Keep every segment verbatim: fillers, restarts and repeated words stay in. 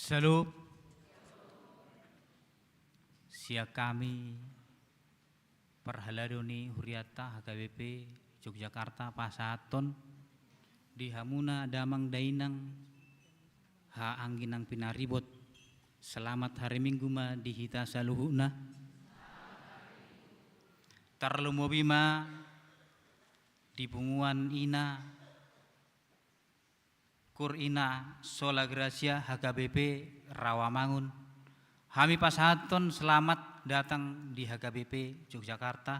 Salut. Sian hami parhalado ni hurianta H K B P Yogyakarta pasahathon di hamuna damang dainang, haha anggi nang pinaribot, selamat hari Minggu ma di hita saluhutna. Tarlumobi ma di punguan ina, Kur Ina Sola Gracia H K B P Rawamangun. Hami pasahathon selamat datang di H K B P Yogyakarta.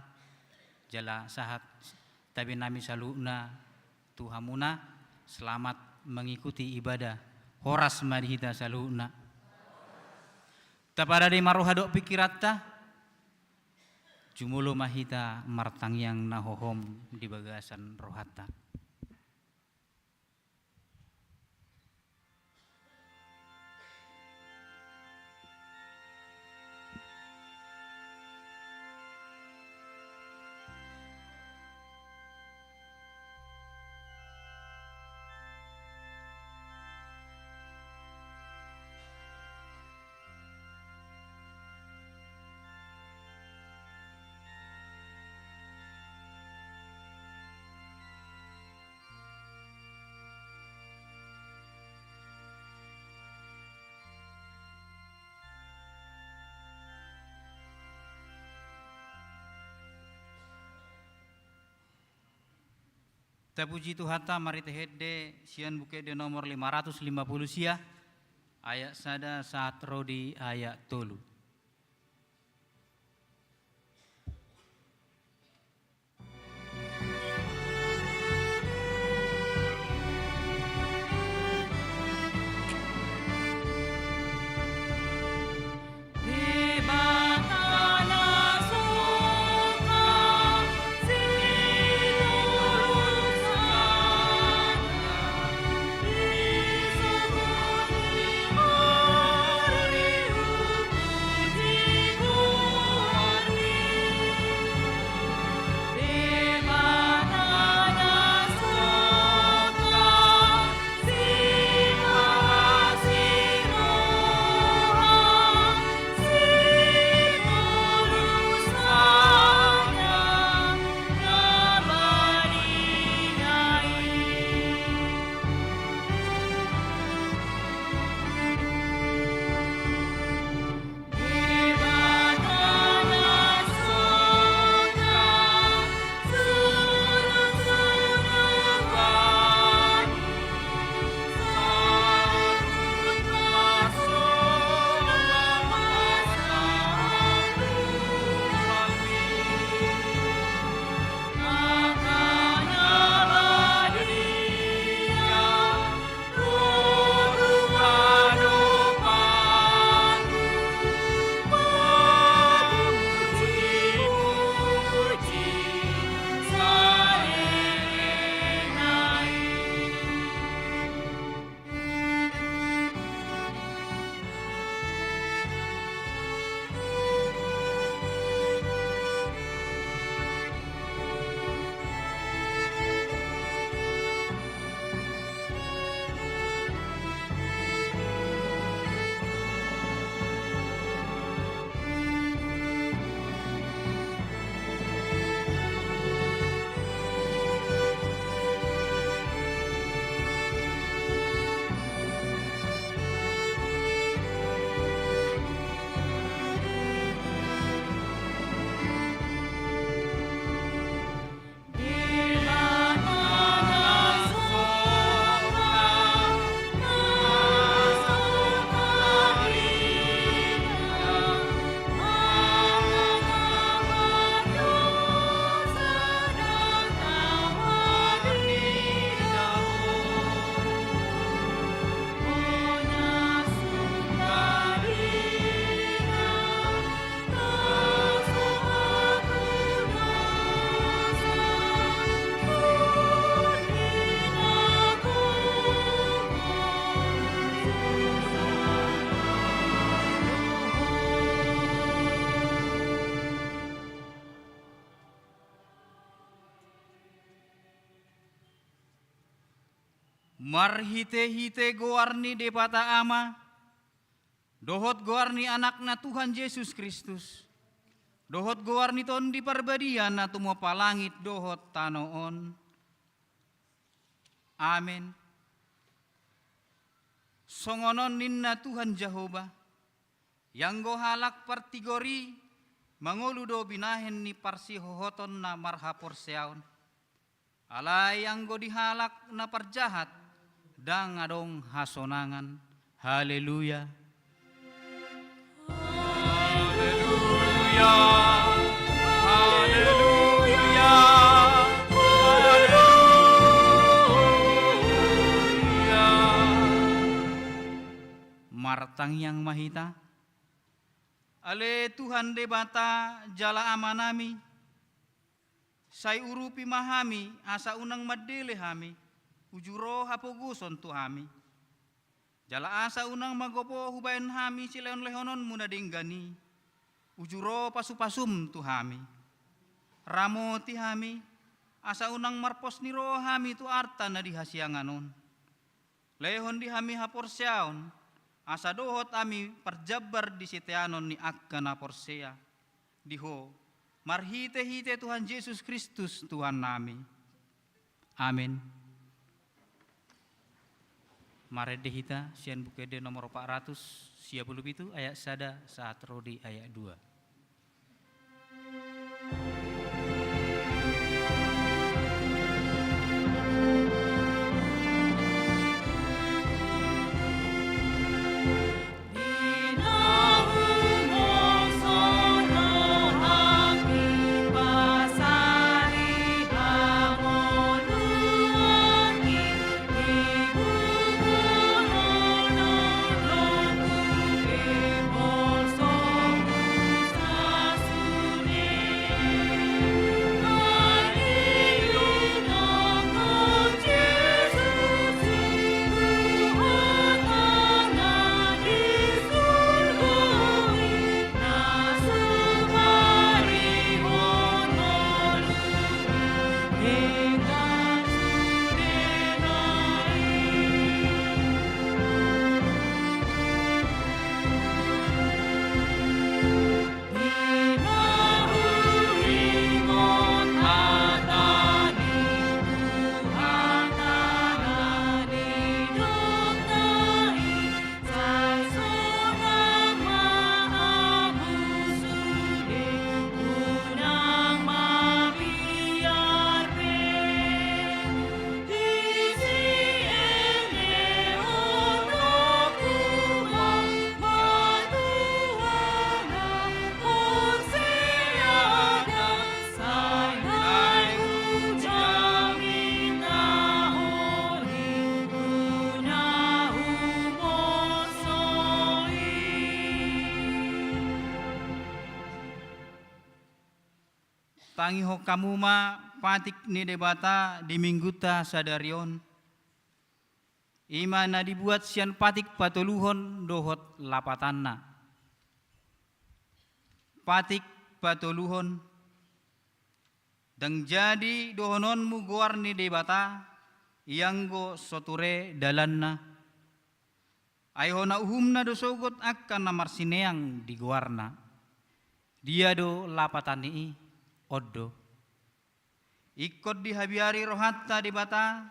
Jala sahat tabe nami saluhutna tu hamuna, selamat mengikuti ibadah. Horas ma di hita saluhutna. Tapadadi ma roha dohot pingkiranta. Jumolo ma hita martangiang na hohom di bagasan rohanta. Tapuji Tuhanta marhite ende sian Buku Ende nomor lima ratus lima puluh sia, ayat sada sahat ro di ayat tolu. Marhitehite goar ni Debata Ama, dohot goar ni Anakna Tuhan Jesus Kristus, dohot goar ni Tondi Parbadia na tumompa langit dohot tano on. Amen. Songon on ninna Tuhan Jahowa, ianggo halak partigor i mangolu do binahen ni parsihohotonna marhaporseaon. Alai anggo di halak na parjahat, ndang adong hasonangan. Haleluya. Haleluya. Haleluya. Haleluya. Martangiang ma hita. Ale Tuhan Debata jala Amanami, sai urupi ma hami, asa unang mandele hami, uju ro hapogoson tu hami. Jala asa unang magopo hubaen hami silehonlehononmu na denggan i, uju ro pasupasum tu hami. Ramoti hami, asa unang marpos ni roha hami tu arta na di hasiangan on. Lehon di hami haporseaon, asa dohot hami parjambar di siteanon ni angka na porsea di Ho, marhitehite Tuhan Jesus Kristus Tuhannami. Amen. Marende hita sian Buku Ende nomor opat ratus sia pulu pitu, ayat sada sahat ro di ayat dua. Tangihon hamu ma patik ni Debata di minggunta sadari on. I ma na dibuat sian patik patoluhon dohot lapatanna. Patik patoluhon. Ndang jadi dohononmu goar ni Debata, ianggo so ture dalanna. Ai hona uhumna do sogot angka na marsineang di goarna. Dia do lapatan ni i? On do. Ingkon dihabiari rohanta Debata,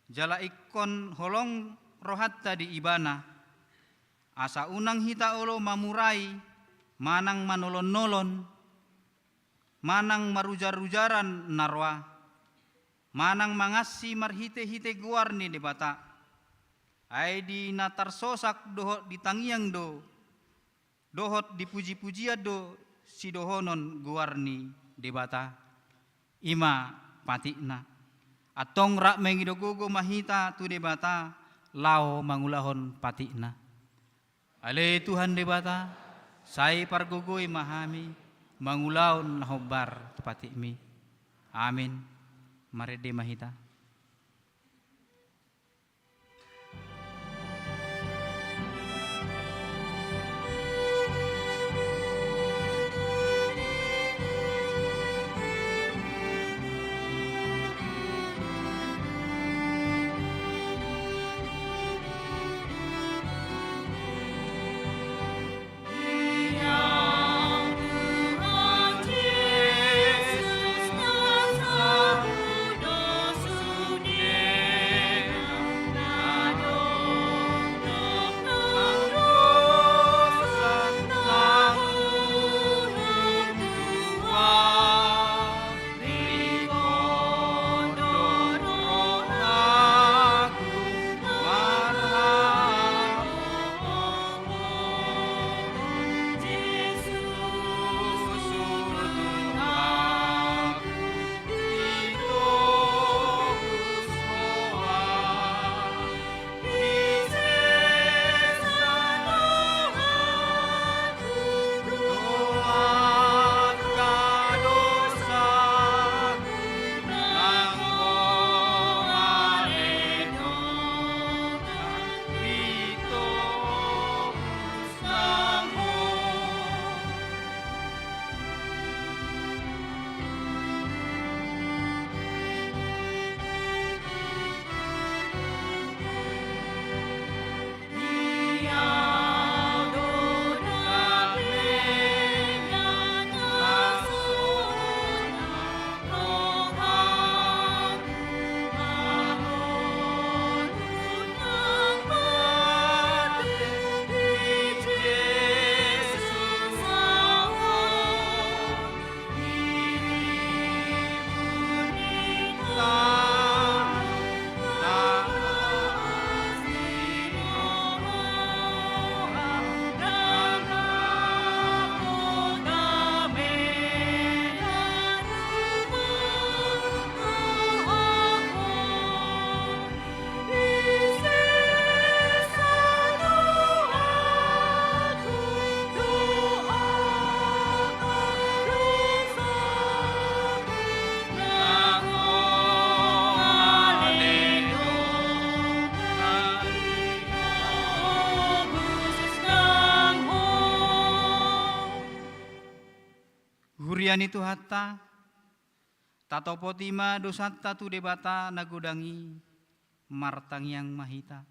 jala ingkon holong rohanta di Ibana. Asa unang hita olo mamurai, manang manolon-nolon, manang marujar-rujaran na roa, manang mangansi marhite-hite goar ni Debata. Ai di na tarsosak dohot di tangiang do, dohot di puji-pujian do sidohonon goar ni Debata. I ma patikna. Antong rap mangido gogo ma hita tu Debata, laho mangulahon patikna. Ale Tuhan Debata, sai pargogoi ma hami, mangulahon na hombar tu patikmi. Amin. Marende ma hita. Huria ni Tuhanta, tatopoti ma dosanta tu Debata na godang i, martangiang ma hita.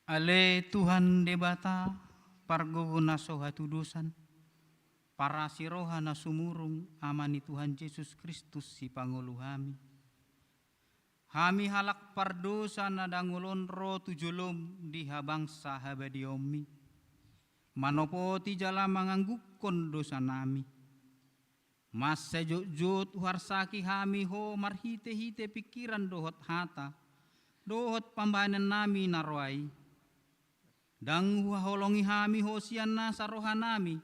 Ale Tuhan Debata, pargogo na so hatudosan, parasi roha na sumurung, Ama ni Tuhan Jesus Kristus, sipangolu hami. Hami halak pardosa na dangol on ro tu jolom di habangsa habadiaonmi, manopoti jala manganggungkon dosanami. Mansai jotjot huharsaki hami Ho marhitehite pingkiran dohot hata, dohot pambahenannami na roa i. Ndang huhaholongi hami Ho sian nasa rohanami,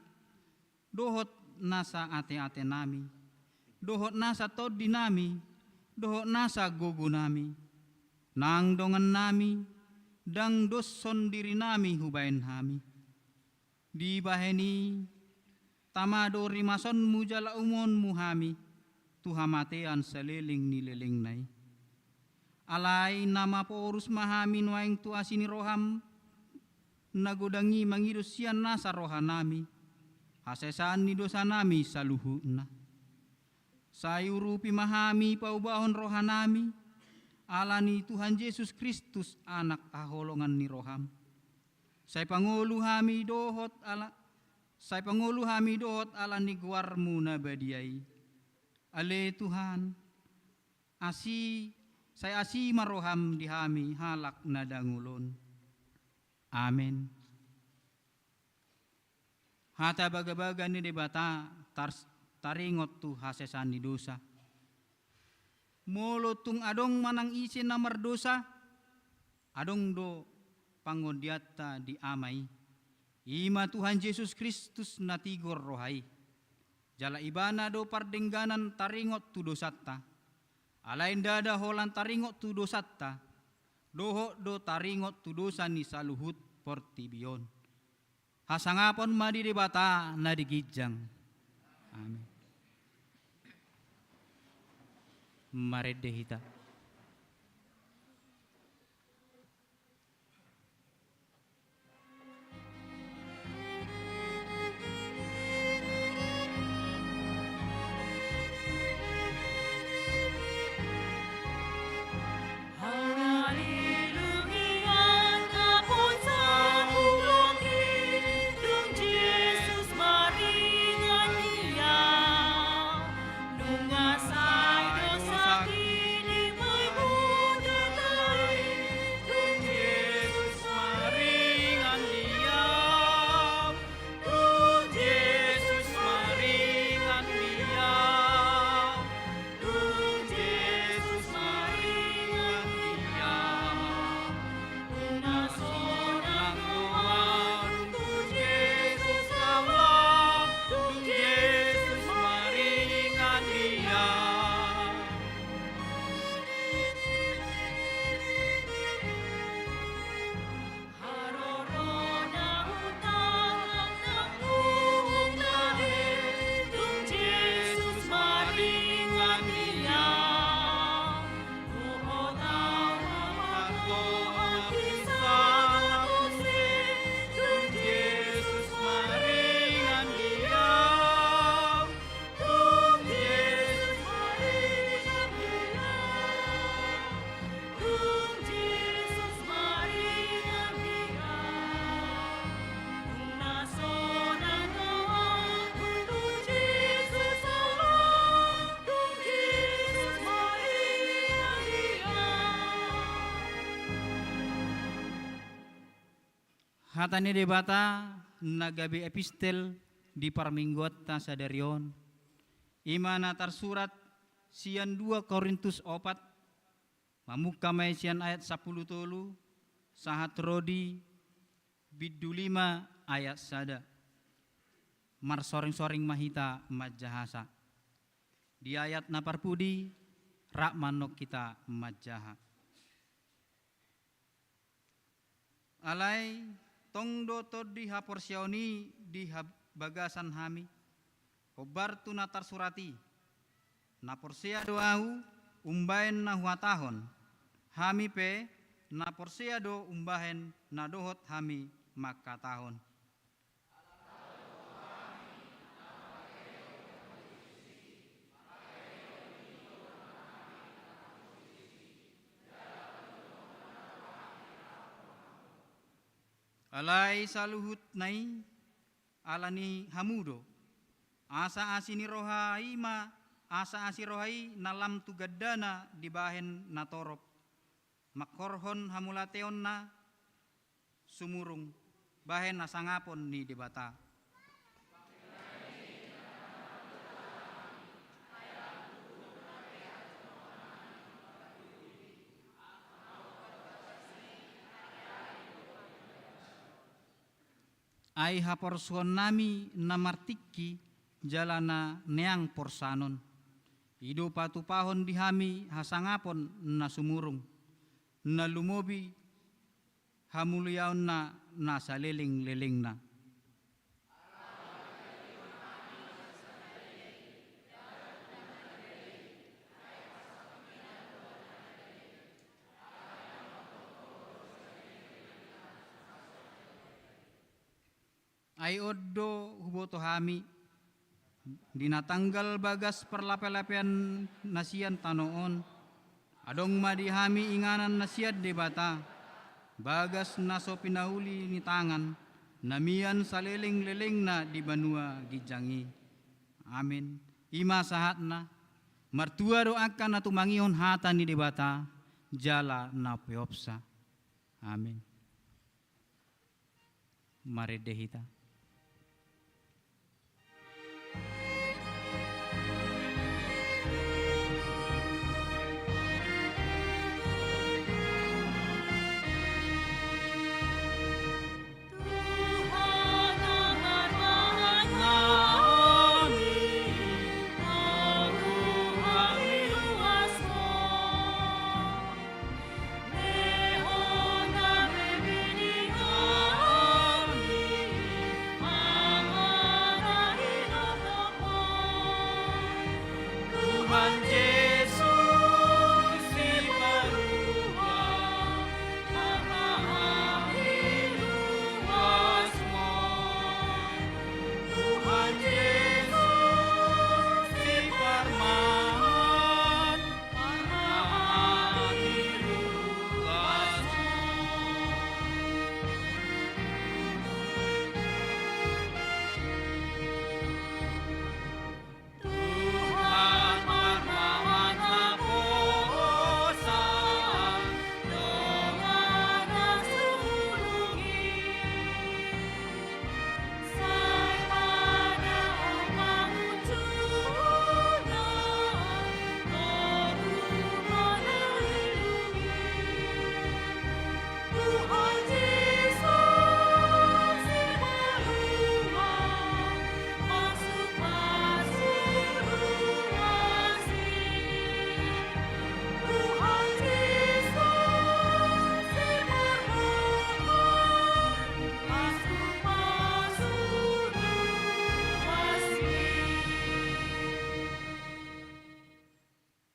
dohot nasa ateatenami, dohot nasa tondinami, dohot nasa gogonami, nang dongannami, ndang doshon dirinami hubahen hami. Dibahen i, tama do rimasonmu jala umonmu hami tu hamatean saleleng ni lelengna i. Alai na maporus ma hami nuaeng tu asi ni roham na godang i mangido sian nasa rohanami hasesaan ni dosanami saluhutna. Sai urupi ma hami paubahon rohanami ala ni Tuhan Jesus Kristus, Anak haholongan ni roham. Sai pangolu hami dohot ala, sai pangolu hami dohot ala ni goarmu na badia i. Ale Tuhan, asi, sai asi ma roham di hami halak na dangol on. Amen. Hata bagabaga ni Debata tar-, taringot tu hasesaan ni dosa. Molo tung adong manang ise na mardosa, adong do pangondianta di Ama i. I ma Tuhan Jesus Kristus na tigor roha i. Jala Ibana do pardengganan taringot tu dosanta. Alai ndada holan taringot tu dosanta, dohot do taringot tu dosa ni saluhut portibi on. Hasangapon ma di Debata na di ginjang. Amen. Marende hita. Hata ni Debata na gabe epistel di parmingguanta sadari on, i ma na tarsurat sian dua Korintus opat, mamungka ma i sian ayat sampulu tolu, sahat ro di bindu lima ayat sada. Marsoring-soring ma hita manjahasa. Di ayat na parpudi, rap ma annon hita manjaha. Alai, tong do tondi haporseaon i di hab-, bagasan hami, hombar tu na tarsurat i: Na porsea do ahu umbahen na huhatahon, hami pe na porsea do umbahen na dohot hami mangkatahon. Alai saluhutna i ala ni hamu do. Asa asi ni roha i ma, asa asi roha i na lam tu gandana dibahen na torop, manghorhon hamauliateon na sumurung, bahen hasangapon ni Debata. Ai haporsuhonnami na martingki jala na neang porsanon, i do patupahon di hami hasangapon na sumurung, na lumobi hamuliaonna na saleleng-lelengna. Ai on do huboto hami, di na tanggal bagas parlape-lapean na sian tano on, adong ma di hami inganan na sian Debata, bagas na so pinauli ni tangan, na mian saleleng-lelengna di banua ginjang i. Amen. I ma sahatna. Martua do angka na tumangihon hata ni Debata jala na peopsa. Amen. Marende hita.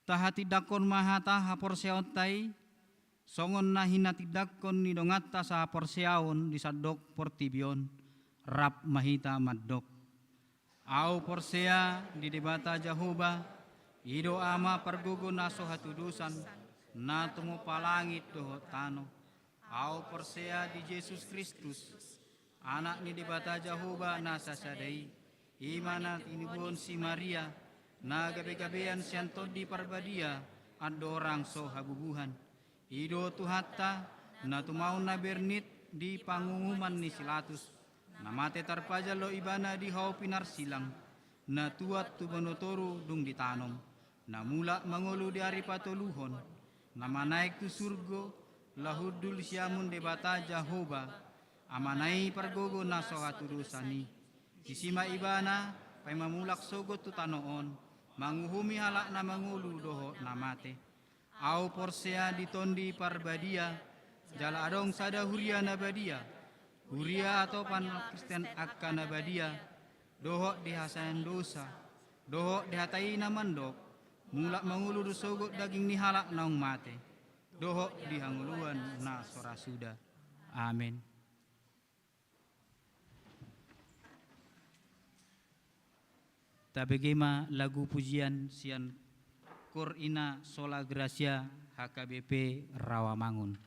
Tahatindangkon ma hata haporseaonta i, songon na hinatindangkon ni donganta sahaporseaon di sandok portibi on, rap ma hita mandok. Ahu porsea di Debata Jahowa, i do Ama pargogo na so hatudosan, na tumompa langit dohot tano. Ahu porsea di Jesus Kristus, Anak ni Debata Jahowa na sasada i, i ma na tinubuhon si Maria, na gabe-gabean sian Tondi Parbadia, andorang so habubuhan. I do Tuhanta, na tumaon na bernit, di pangunguman ni si Latus, na mate tarpajal do ibana di hau pinarsilang, na tuat tu banua toru dung ditanom, na mulak mangolu di ari patoluhon, na manaek tu surgo, laho hundul siamun Debata Jahowa, Amana i pargogo na so hatudosan i. Disi ma ibana, paima mulak sogot tu tano on, manguhumi halak na mangolu dohot na mate. Ahu porsea di Tondi Parbadia, jala adong sada huria na badia, huria atopan Kristen angka na badia, dohot di hasesaan dosa, dohot di hata i na mandok, mulak mangolu do sogot daging ni halak naung mate, dohot di hangoluan na so ra suda. Amen. Tabege ma lagu pujian sian Kor Ina Sola Gratia H K B P Rawamangun.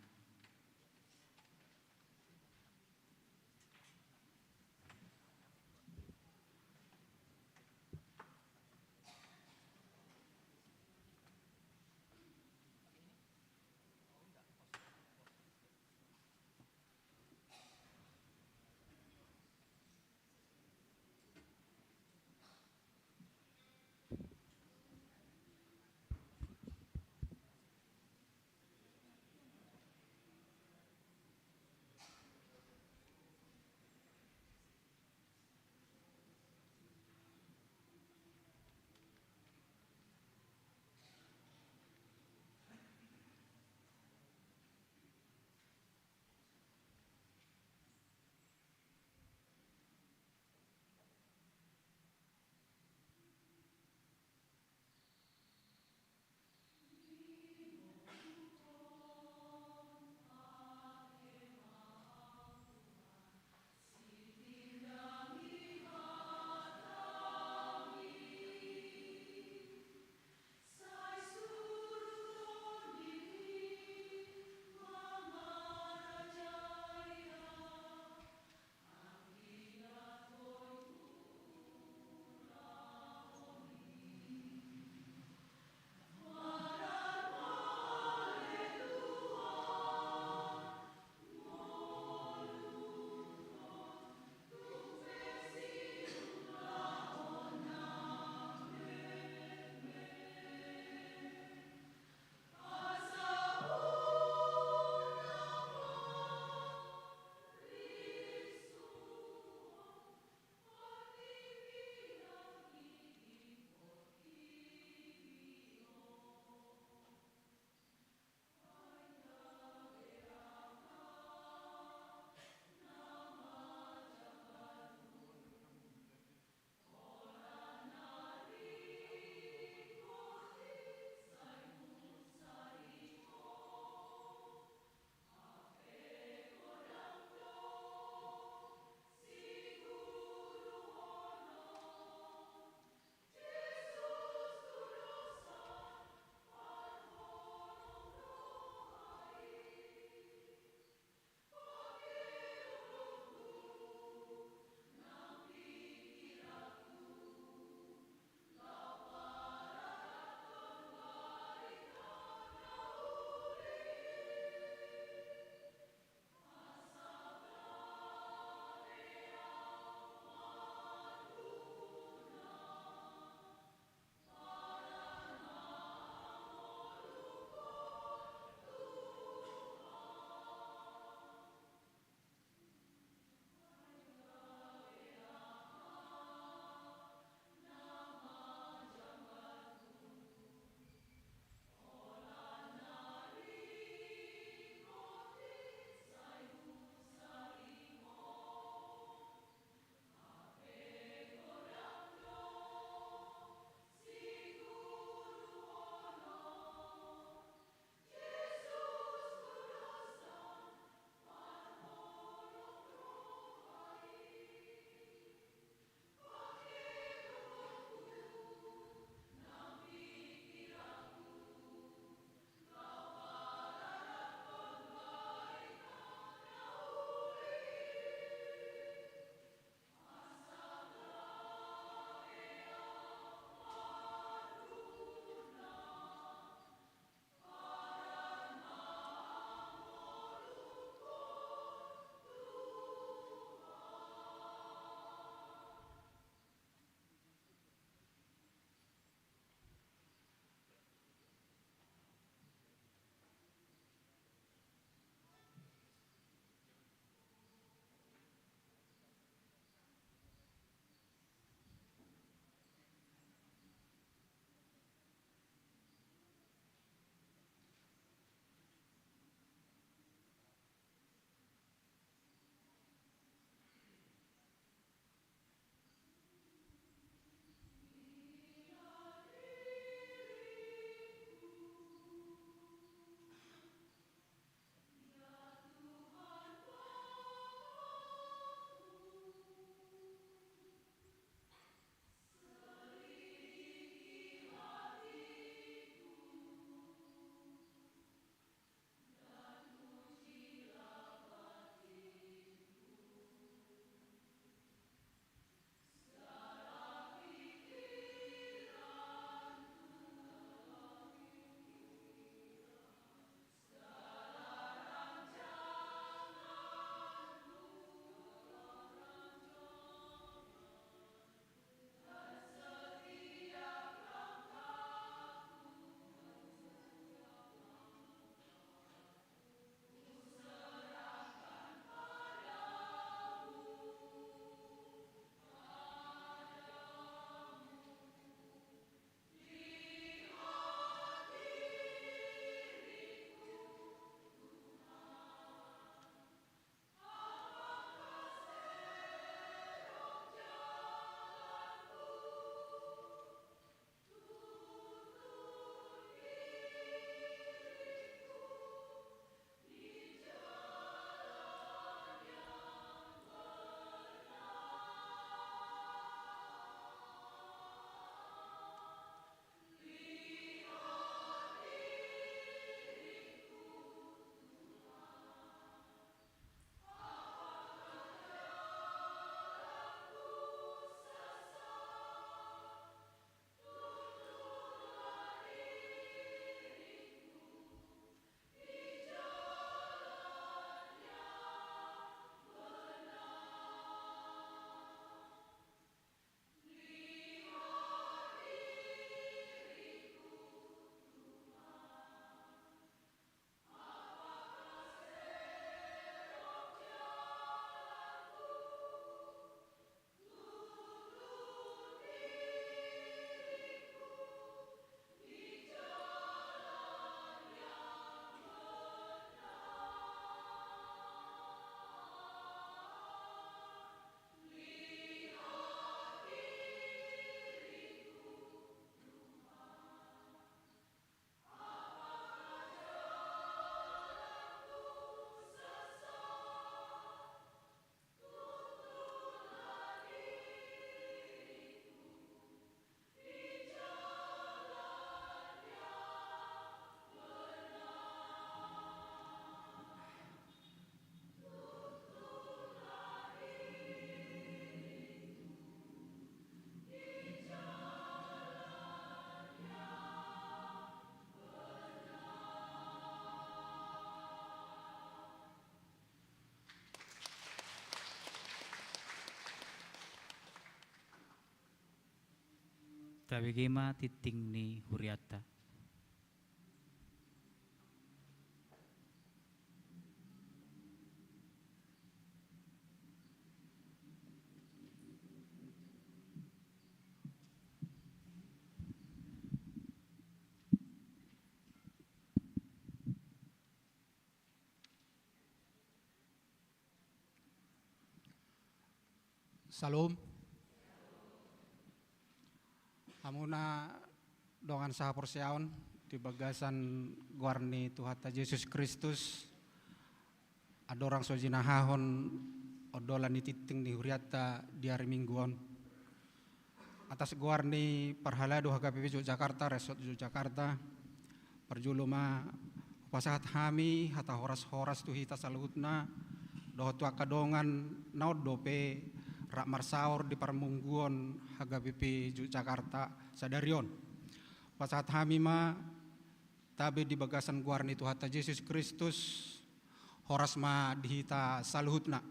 Tabege ma tingting ni hurianta. Syalom. Hamuna dongan sahaporseaon di bagasan goar ni Tuhanta Jesus Kristus, andorang so jinahahon ondolan ni tingting ni hurianta di ari Minggu on. Atas goar ni parhalado H K B P Yogyakarta, Resort Yogyakarta, parjolo ma hupasahat hami hata horas-horas tu hita saluhutna, dohot tu angka dongan na on dope rap marsaor di parmingguon H K B P Yogyakarta sadari on. Hupasahat hami ma tabe di bagasan goar ni Tuhanta Jesus Kristus, horas ma di hita saluhutna.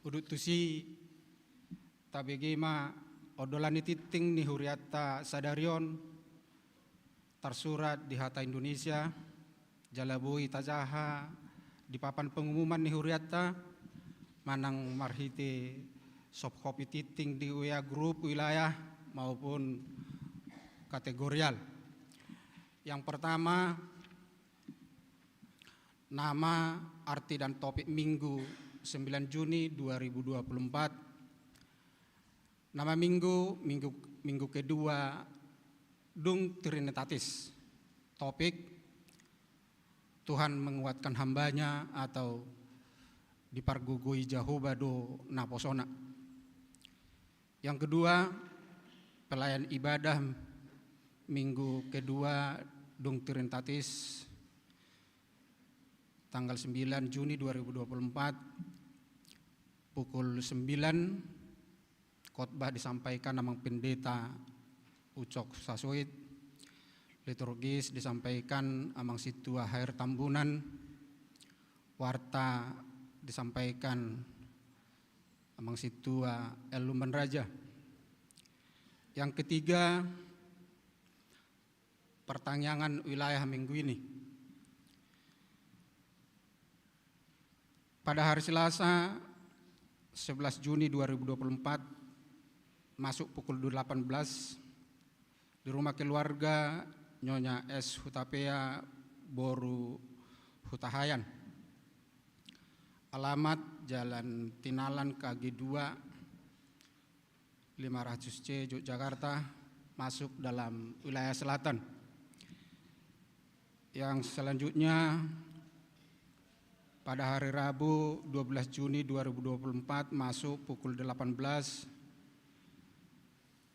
Udut tusi, tabege ma ondolan ni tingting ni hurianta sadari on, tarsurat di hata Indonesia, jala boi tajaha di papan pengumuman ni hurianta, manang marhite soft copy tingting di W A grup wilayah maupun kategorial. Yang pertama, nama, arti dan topik Minggu, sembilan Juni dua ribu dua puluh empat. Nama Minggu, Minggu, Minggu kedua dung Trinitatis. Topik, Tuhan menguatkan hamba-Nya atau dipargogoi Jahowa do naposona. Yang kedua, pelayan ibadah Minggu kedua dung Trinitatis, tanggal sembilan Juni dua ribu dua puluh empat, pukul sembilan, khotbah disampaikan Amang Pendeta Ucok Sasoit, liturgis disampaikan Amang Sintua Hair Tambunan, warta disampaikan Amang Sintua L Lumban Raja. Yang ketiga, pertangiangan wilayah minggu ini. Pada hari Selasa, sebelas Juni dua ribu dua puluh empat, masuk pukul delapan belas, di rumah keluarga Nyonya S Hutapea, boru Hutahaean. Alamat Jalan Tinalan K G dua, lima ratus C, Yogyakarta, masuk dalam wilayah selatan. Yang selanjutnya, pada hari Rabu, dua belas Juni dua ribu dua puluh empat, masuk pukul delapan belas,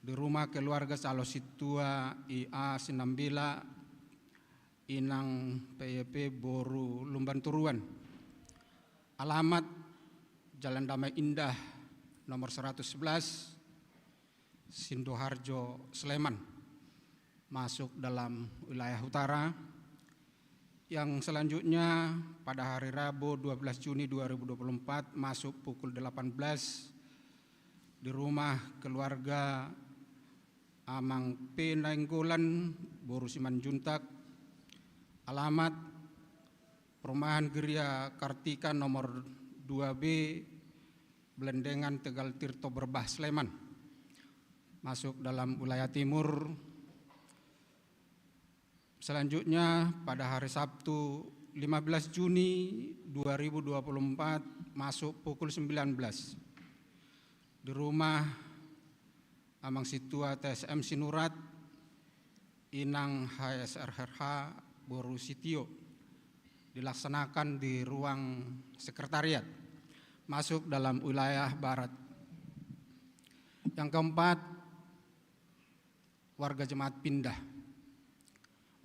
di rumah keluarga Salo Sintua I A Sinambela, Inang P Y P, boru Lumban Toruan. Alamat Jalan Damai Indah nomor seratus sebelas, Sidoarjo, Sleman, masuk dalam wilayah utara. Yang selanjutnya, pada hari Rabu, dua belas Juni dua ribu dua puluh empat, masuk pukul delapan belas, di rumah keluarga Amang P Nainggolan, boru Simanjuntak. Alamat Perumahan Geria Kartika nomor dua B, Belendengan, Tegal Tirto, Berbah, Sleman, masuk dalam wilayah timur. Selanjutnya, pada hari Sabtu, lima belas Juni dua ribu dua puluh empat, masuk pukul sembilan belas, di rumah Amang Sintua T S M Sinurat, Inang H S R H, boru Sitio, dilaksanakan di ruang sekretariat, masuk dalam wilayah barat. Yang keempat, warga jemaat pindah.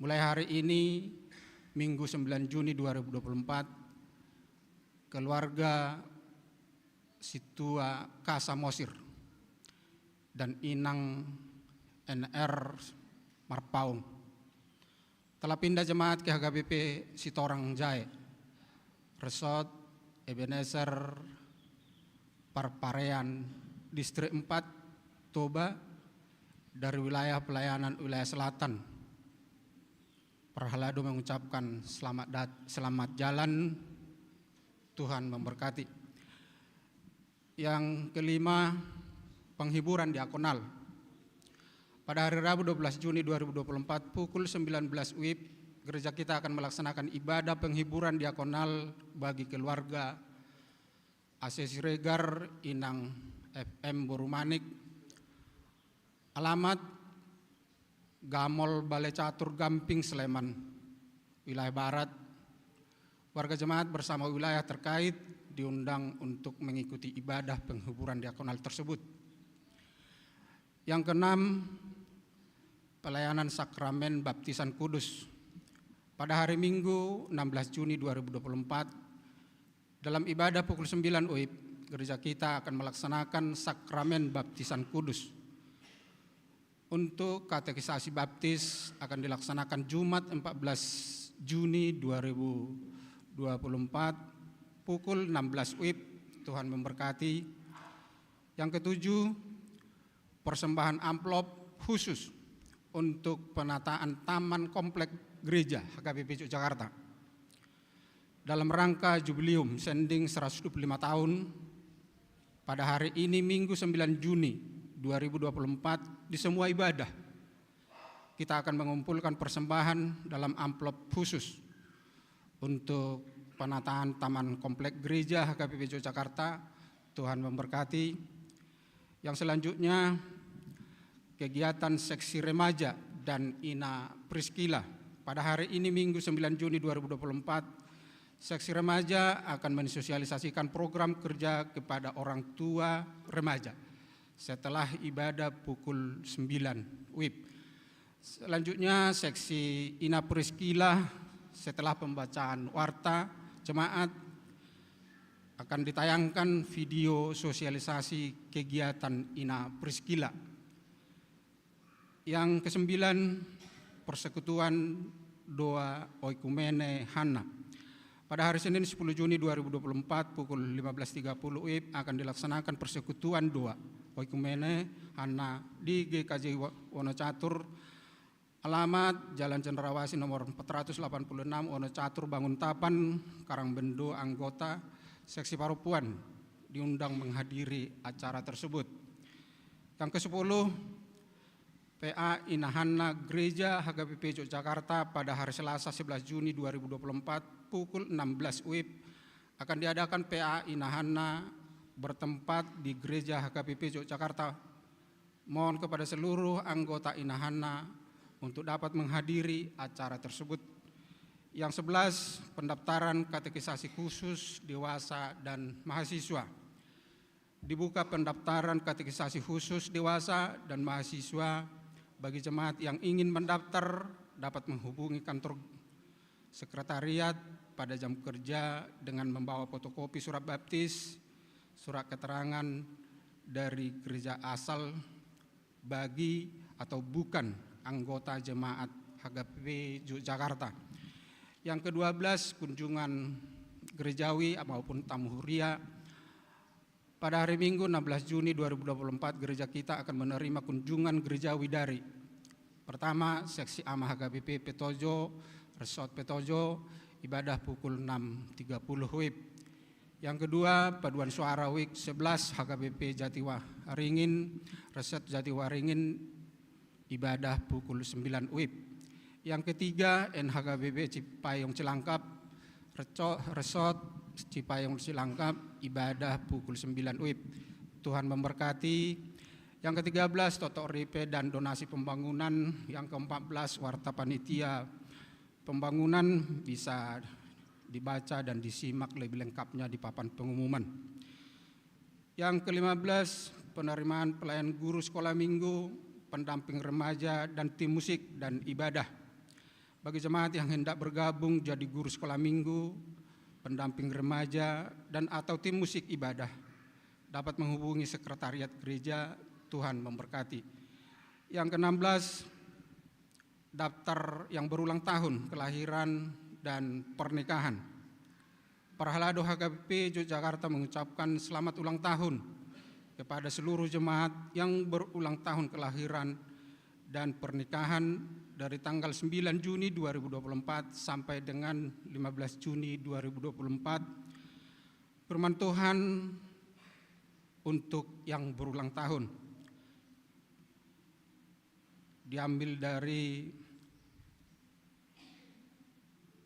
Mulai hari ini, Minggu sembilan Juni dua ribu dua puluh empat, keluarga Sintua K Samosir dan Inang N R Marpaung telah pindah jemaat ke H K B P Sitorang Jae, Resort Ebenezer Parparean, Distrik empat, Toba, Dari wilayah pelayanan wilayah selatan, parhalado mengucapkan selamat dat-, selamat jalan, Tuhan memberkati. Yang kelima, penghiburan diakonal. Pada hari Rabu dua belas Juni dua ribu dua puluh empat pukul sembilan belas W I B, gereja kita akan melaksanakan ibadah penghiburan diakonal bagi keluarga A C Siregar, Inang F M Borumanik, alamat Gamol Bale Catur Gamping, Sleman, wilayah barat. Warga jemaat bersama wilayah terkait diundang untuk mengikuti ibadah penghiburan diakonal tersebut. Yang keenam, pelayanan sakramen baptisan kudus. Pada hari Minggu enam belas Juni dua ribu dua puluh empat, dalam ibadah pukul sembilan W I B, gereja kita akan melaksanakan sakramen baptisan kudus. Untuk katekisasi baptis akan dilaksanakan Jumat empat belas Juni dua ribu dua puluh empat pukul enam belas W I B. Tuhan memberkati. Yang ketujuh, persembahan amplop khusus untuk penataan taman komplek gereja H K B P Jogjakarta dalam rangka Jubileum Sending seratus dua puluh lima tahun. Pada hari ini, Minggu sembilan Juni dua ribu dua puluh empat, di semua ibadah, kita akan mengumpulkan persembahan dalam amplop khusus untuk penataan taman komplek gereja H K B P Yogyakarta. Tuhan memberkati. Yang selanjutnya, kegiatan seksi remaja dan Ina Priskila. Pada hari ini, Minggu sembilan Juni dua ribu dua puluh empat, seksi remaja akan mensosialisasikan program kerja kepada orang tua remaja setelah ibadah pukul sembilan W I B. Selanjutnya, seksi Ina Priskila, setelah pembacaan warta jemaat, akan ditayangkan video sosialisasi kegiatan Ina Priskila. Yang kesembilan, persekutuan doa Oikumene Hanna. Pada hari Senin, sepuluh Juni dua ribu dua puluh empat, pukul lima belas tiga puluh W I B, akan dilaksanakan persekutuan doa Oikumene Hanna di G K J Wo-, Wonocatur, alamat Jalan Cendrawasih nomor empat ratus delapan puluh enam, Wonocatur, Banguntapan, Karangbendo, anggota seksi Parompuan diundang menghadiri acara tersebut. Yang kesepuluh, P A Ina Hanna Gereja H K B P Yogyakarta pada hari Selasa, sebelas Juni dua ribu dua puluh empat, pukul enam belas W I B, akan diadakan P A Ina Hanna bertempat di Gereja H K B P Yogyakarta. Mohon kepada seluruh anggota Ina Hanna untuk dapat menghadiri acara tersebut. Yang sebelas, pendaftaran katekisasi khusus dewasa dan mahasiswa. Dibuka pendaftaran katekisasi khusus dewasa dan mahasiswa. Bagi jemaat yang ingin mendaftar, dapat menghubungi kantor sekretariat pada jam kerja dengan membawa fotokopi surat baptis, surat keterangan dari gereja asal, bagi atau bukan anggota jemaat H K B P Yogyakarta. Yang kedua belas, kunjungan gerejawi maupun tamu huria. Pada hari Minggu, enam belas Juni dua ribu dua puluh empat, gereja kita akan menerima kunjungan gerejawi dari, pertama, seksi Ama H K B P Petojo, Resort Petojo, ibadah pukul enam tiga puluh W I B. Yang kedua, paduan suara week sebelas H K B P Jatiwaringin, Resort Jatiwaringin, ibadah pukul sembilan W I B. Yang ketiga, N H K B P Cipayung Cilangkap, Reco-, Resort Cipayung Cilangkap, ibadah pukul sembilan W I B. Tuhan memberkati. Yang ketiga belas, totok ripe dan donasi pembangunan. Yang keempat belas, warta panitia pembangunan bisa dibaca dan disimak lebih lengkapnya di papan pengumuman. Yang kelima belas, penerimaan pelayan guru sekolah minggu, pendamping remaja, dan tim musik dan ibadah. Bagi jemaat yang hendak bergabung jadi guru sekolah minggu, pendamping remaja, dan atau tim musik ibadah, dapat menghubungi sekretariat gereja. Tuhan memberkati. Yang keenam belas, daftar yang berulang tahun kelahiran dan pernikahan. Parhalado H K B P Yogyakarta mengucapkan selamat ulang tahun kepada seluruh jemaat yang berulang tahun kelahiran dan pernikahan dari tanggal sembilan Juni dua ribu dua puluh empat sampai dengan lima belas Juni dua ribu dua puluh empat. Firman Tuhan untuk yang berulang tahun diambil dari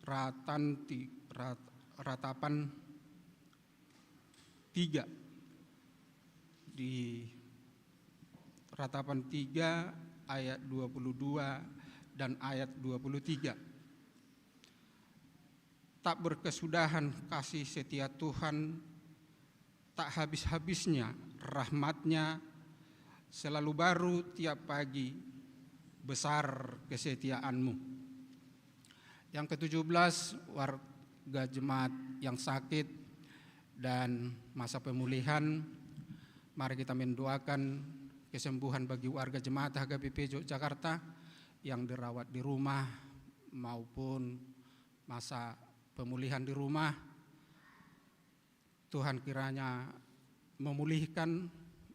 Ratan ti-, rat-, Ratapan tiga, di Ratapan tiga ayat dua puluh dua dan ayat dua puluh tiga. Tak berkesudahan kasih setia Tuhan, tak habis-habisnya rahmat-Nya, selalu baru tiap pagi, besar kesetiaan-Mu. Yang ketujuh belas, warga jemaat yang sakit dan masa pemulihan. Mari kita mendoakan kesembuhan bagi warga jemaat H K B P Yogyakarta yang dirawat di rumah maupun masa pemulihan di rumah. Tuhan kiranya memulihkan,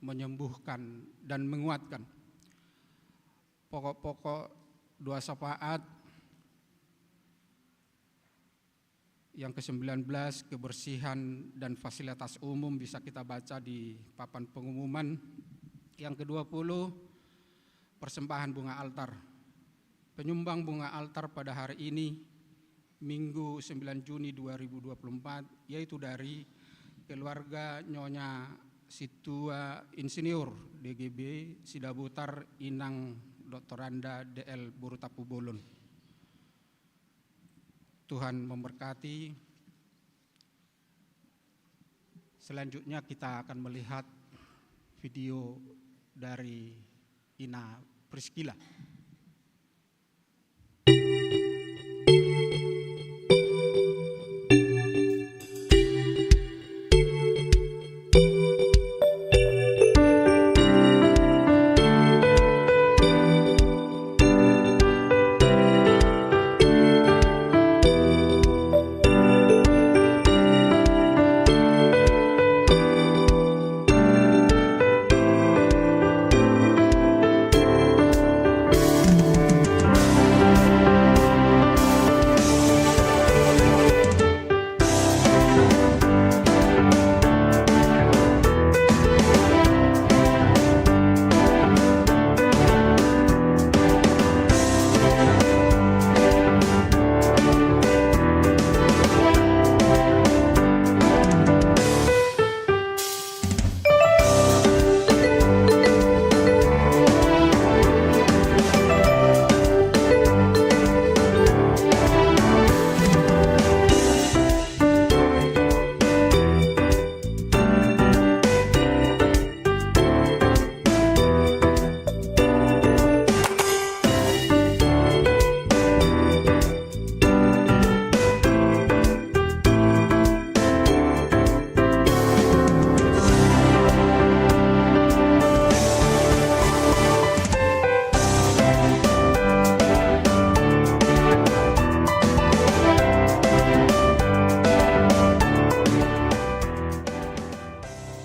menyembuhkan, dan menguatkan. Pokok-pokok doa syafaat yang kesembilan belas, kebersihan dan fasilitas umum, bisa kita baca di papan pengumuman. Yang kedua puluh, persembahan bunga altar. Penyumbang bunga altar pada hari ini, Minggu sembilan Juni dua ribu dua puluh empat, yaitu dari keluarga Nyonya Situa Insinyur D G B Sidabutar, Inang Doktoranda D L Boru Tampubolon. Tuhan memberkati. Selanjutnya kita akan melihat video dari Ina Priskila.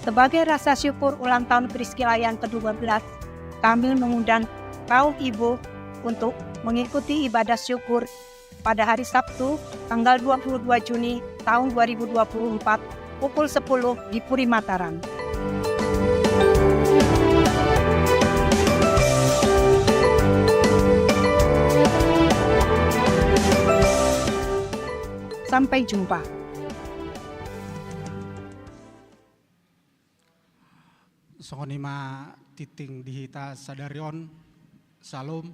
Sebagai rasa syukur ulang tahun Priskila yang kedua belas, kami mengundang kaum ibu untuk mengikuti ibadah syukur pada hari Sabtu, tanggal dua puluh dua Juni tahun dua ribu dua puluh empat, pukul sepuluh di Puri Mataram. Sampai jumpa. Songon i ma tingting di hita sadari on. Syalom.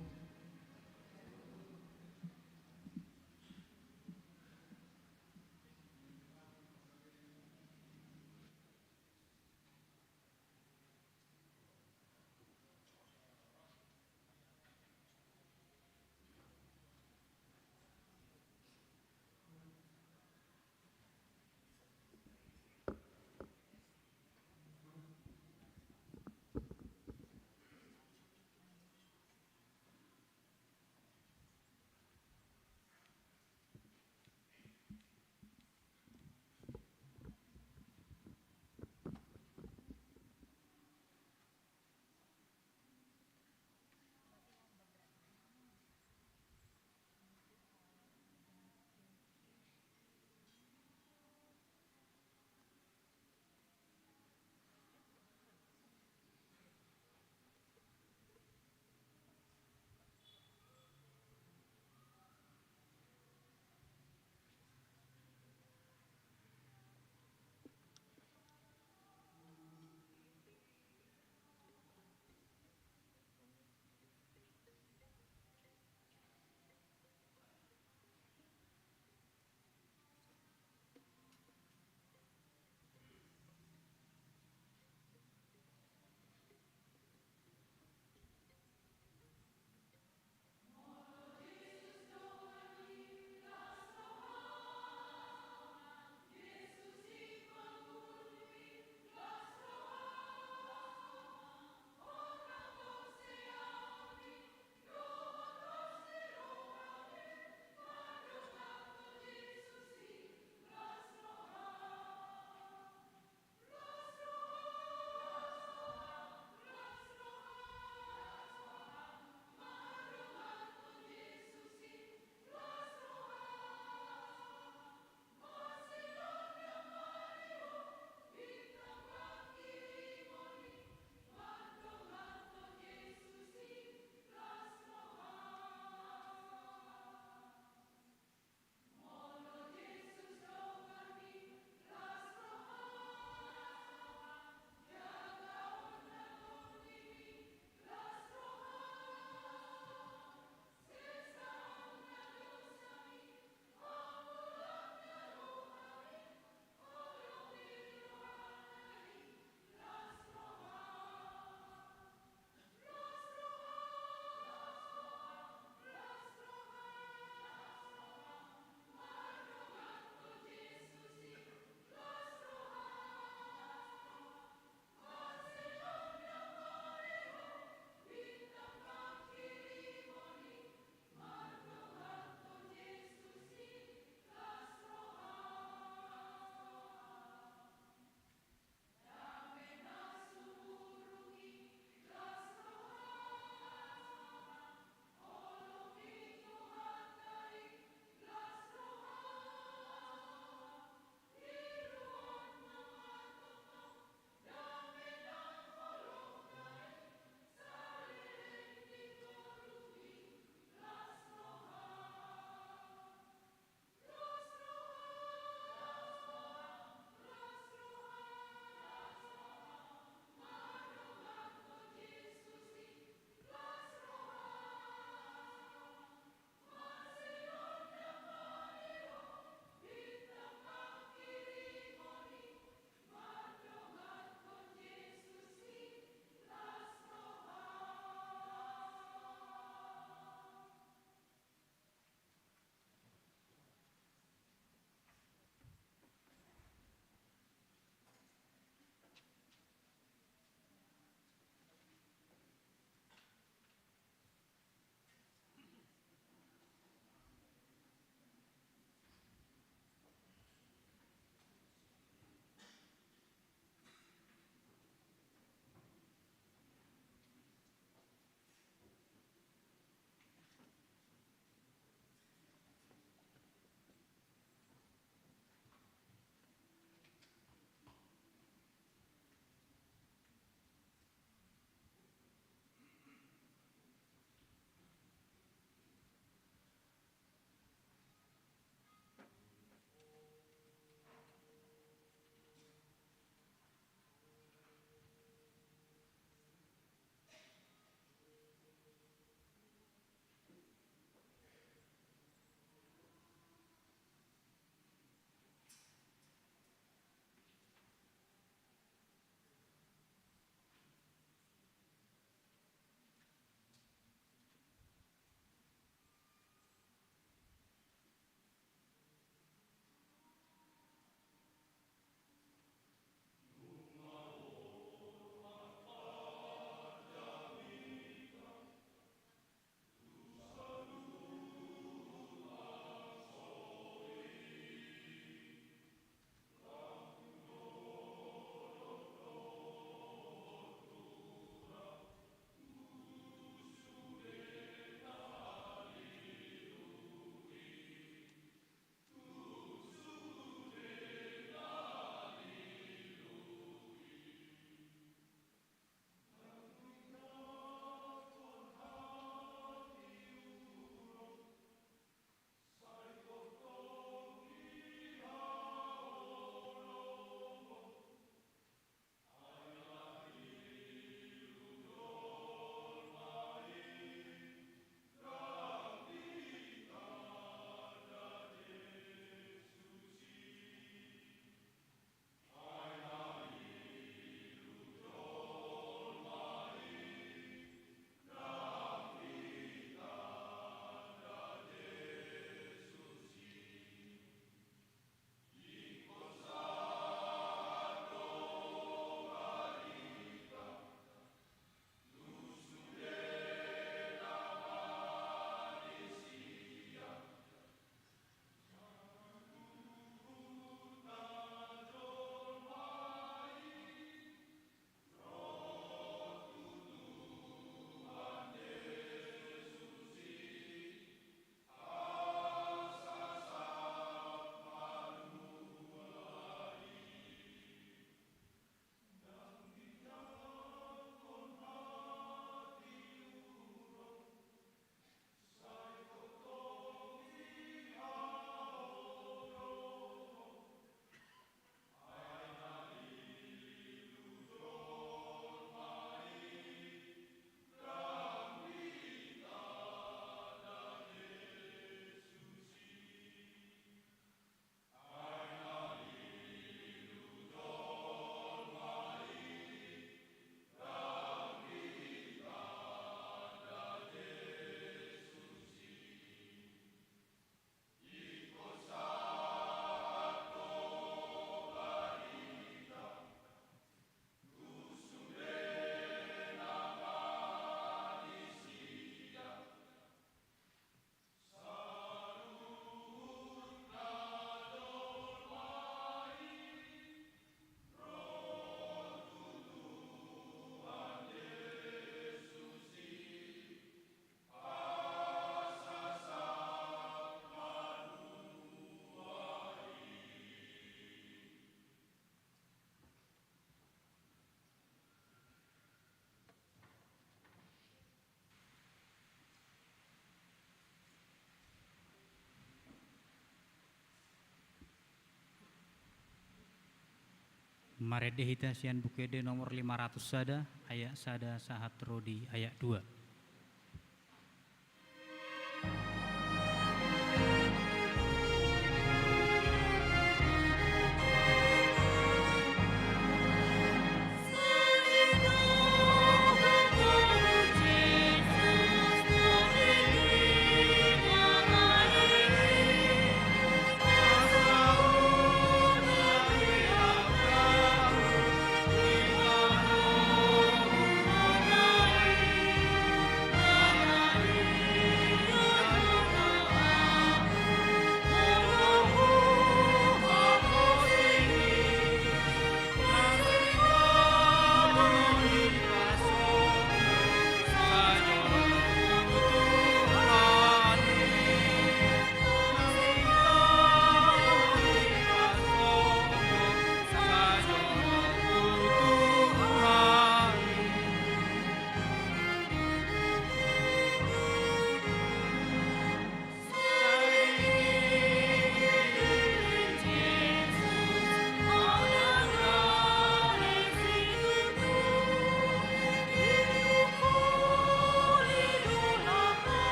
Marende hita sian Buku Ende nomor lima ratus sada, ayat sada sahat ro di ayat dua.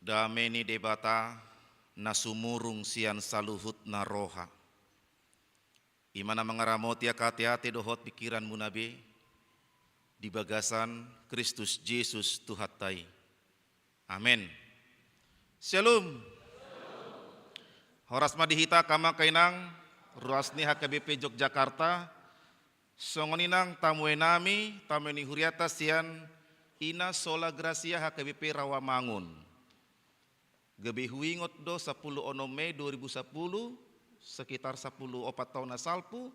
Dame ni Debata na sumurung sian saluhutna roha, i ma na mangaramoti angka ateate dohot pingkiranmuna be di bagasan Kristus Jesus Tuhanta i. Amen. Syalom. Horas ma di hita angka amang angka inang, ruas ni H K B P Yogyakarta, songon i nang tamuenami, tamue ni hurianta sian Ina Sola Gracia H K B P Rawamangun. Gabe huingot do, sapulu onom Mei dua ribu sapulu, sekitar sapulu opat taon na salpu,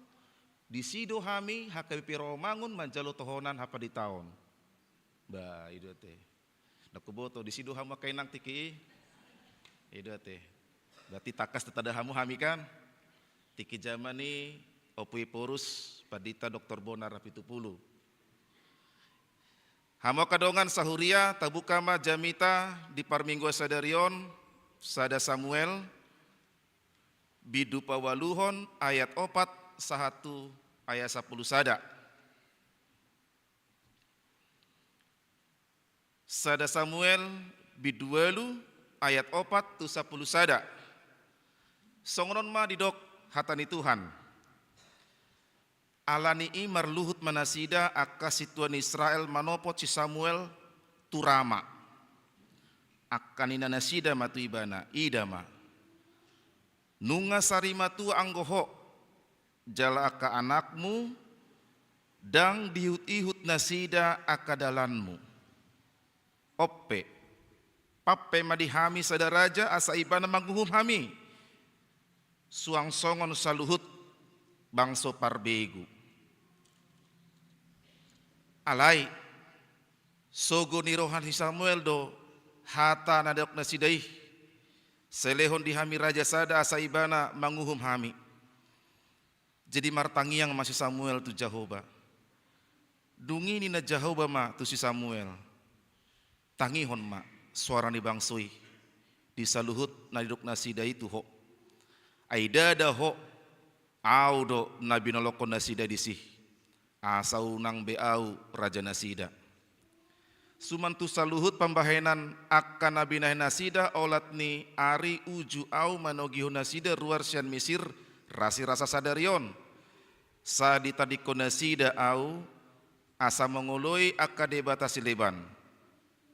disi do hami H K B P Rawamangun manjalo tohonan hapanditaon. Ba, i do ate. Ndang huboto, disi do hamu angka inang tingki i? I do ate. Berarti tangkas tatada hamu hami kan? Tingki jaman ni Ompu Ephorus, Pandita Doktor Bonar Apitupulu. Hamu angka dongan sahuria, tabuka ma jamita di parmingguan sadari on, Sada Samuel, bindu pawaluhon ayat opat sahat tu ayat sampulu sada. Sada Samuel bindu ualu ayat opat tu sampulu sada. Songon on ma didok hata ni Tuhan. Ala ni i marluhut ma nasida angka sintua ni Israel manopot si Samuel tu Rama. Angka ninna nasida ma tu ibana, ida ma. Nunga sari matua anggo ho, jala angka anakmu, ndang diihut-ihut nasida angka dalanmu. Onpe, pampe ma di hami sada raja asa ibana manguhum hami. Suang songon saluhut bangso parbegu. Alai, sogo ni roha ni si Samuel do hata na didok nasida i. Sai lehon di hami raja sada asa ibana manguhum hami. Jadi martangiang ma si Samuel tu Jahowa. Dung i ninna Jahowa ma tu si Samuel, tangihon ma soara ni bangso i di saluhut na didok nasida i tu ho. Ai ndada ho, au do na binolongkon nasida disi, asa unang be au raja nasida. Suman tu saluhut pambahenan angka na binahen nasida olat ni ari uju au manogihon nasida ruar sian Misir, rasirasa sadari on. Sai ditadingkon nasida au asa mangoloi angka debata sileban.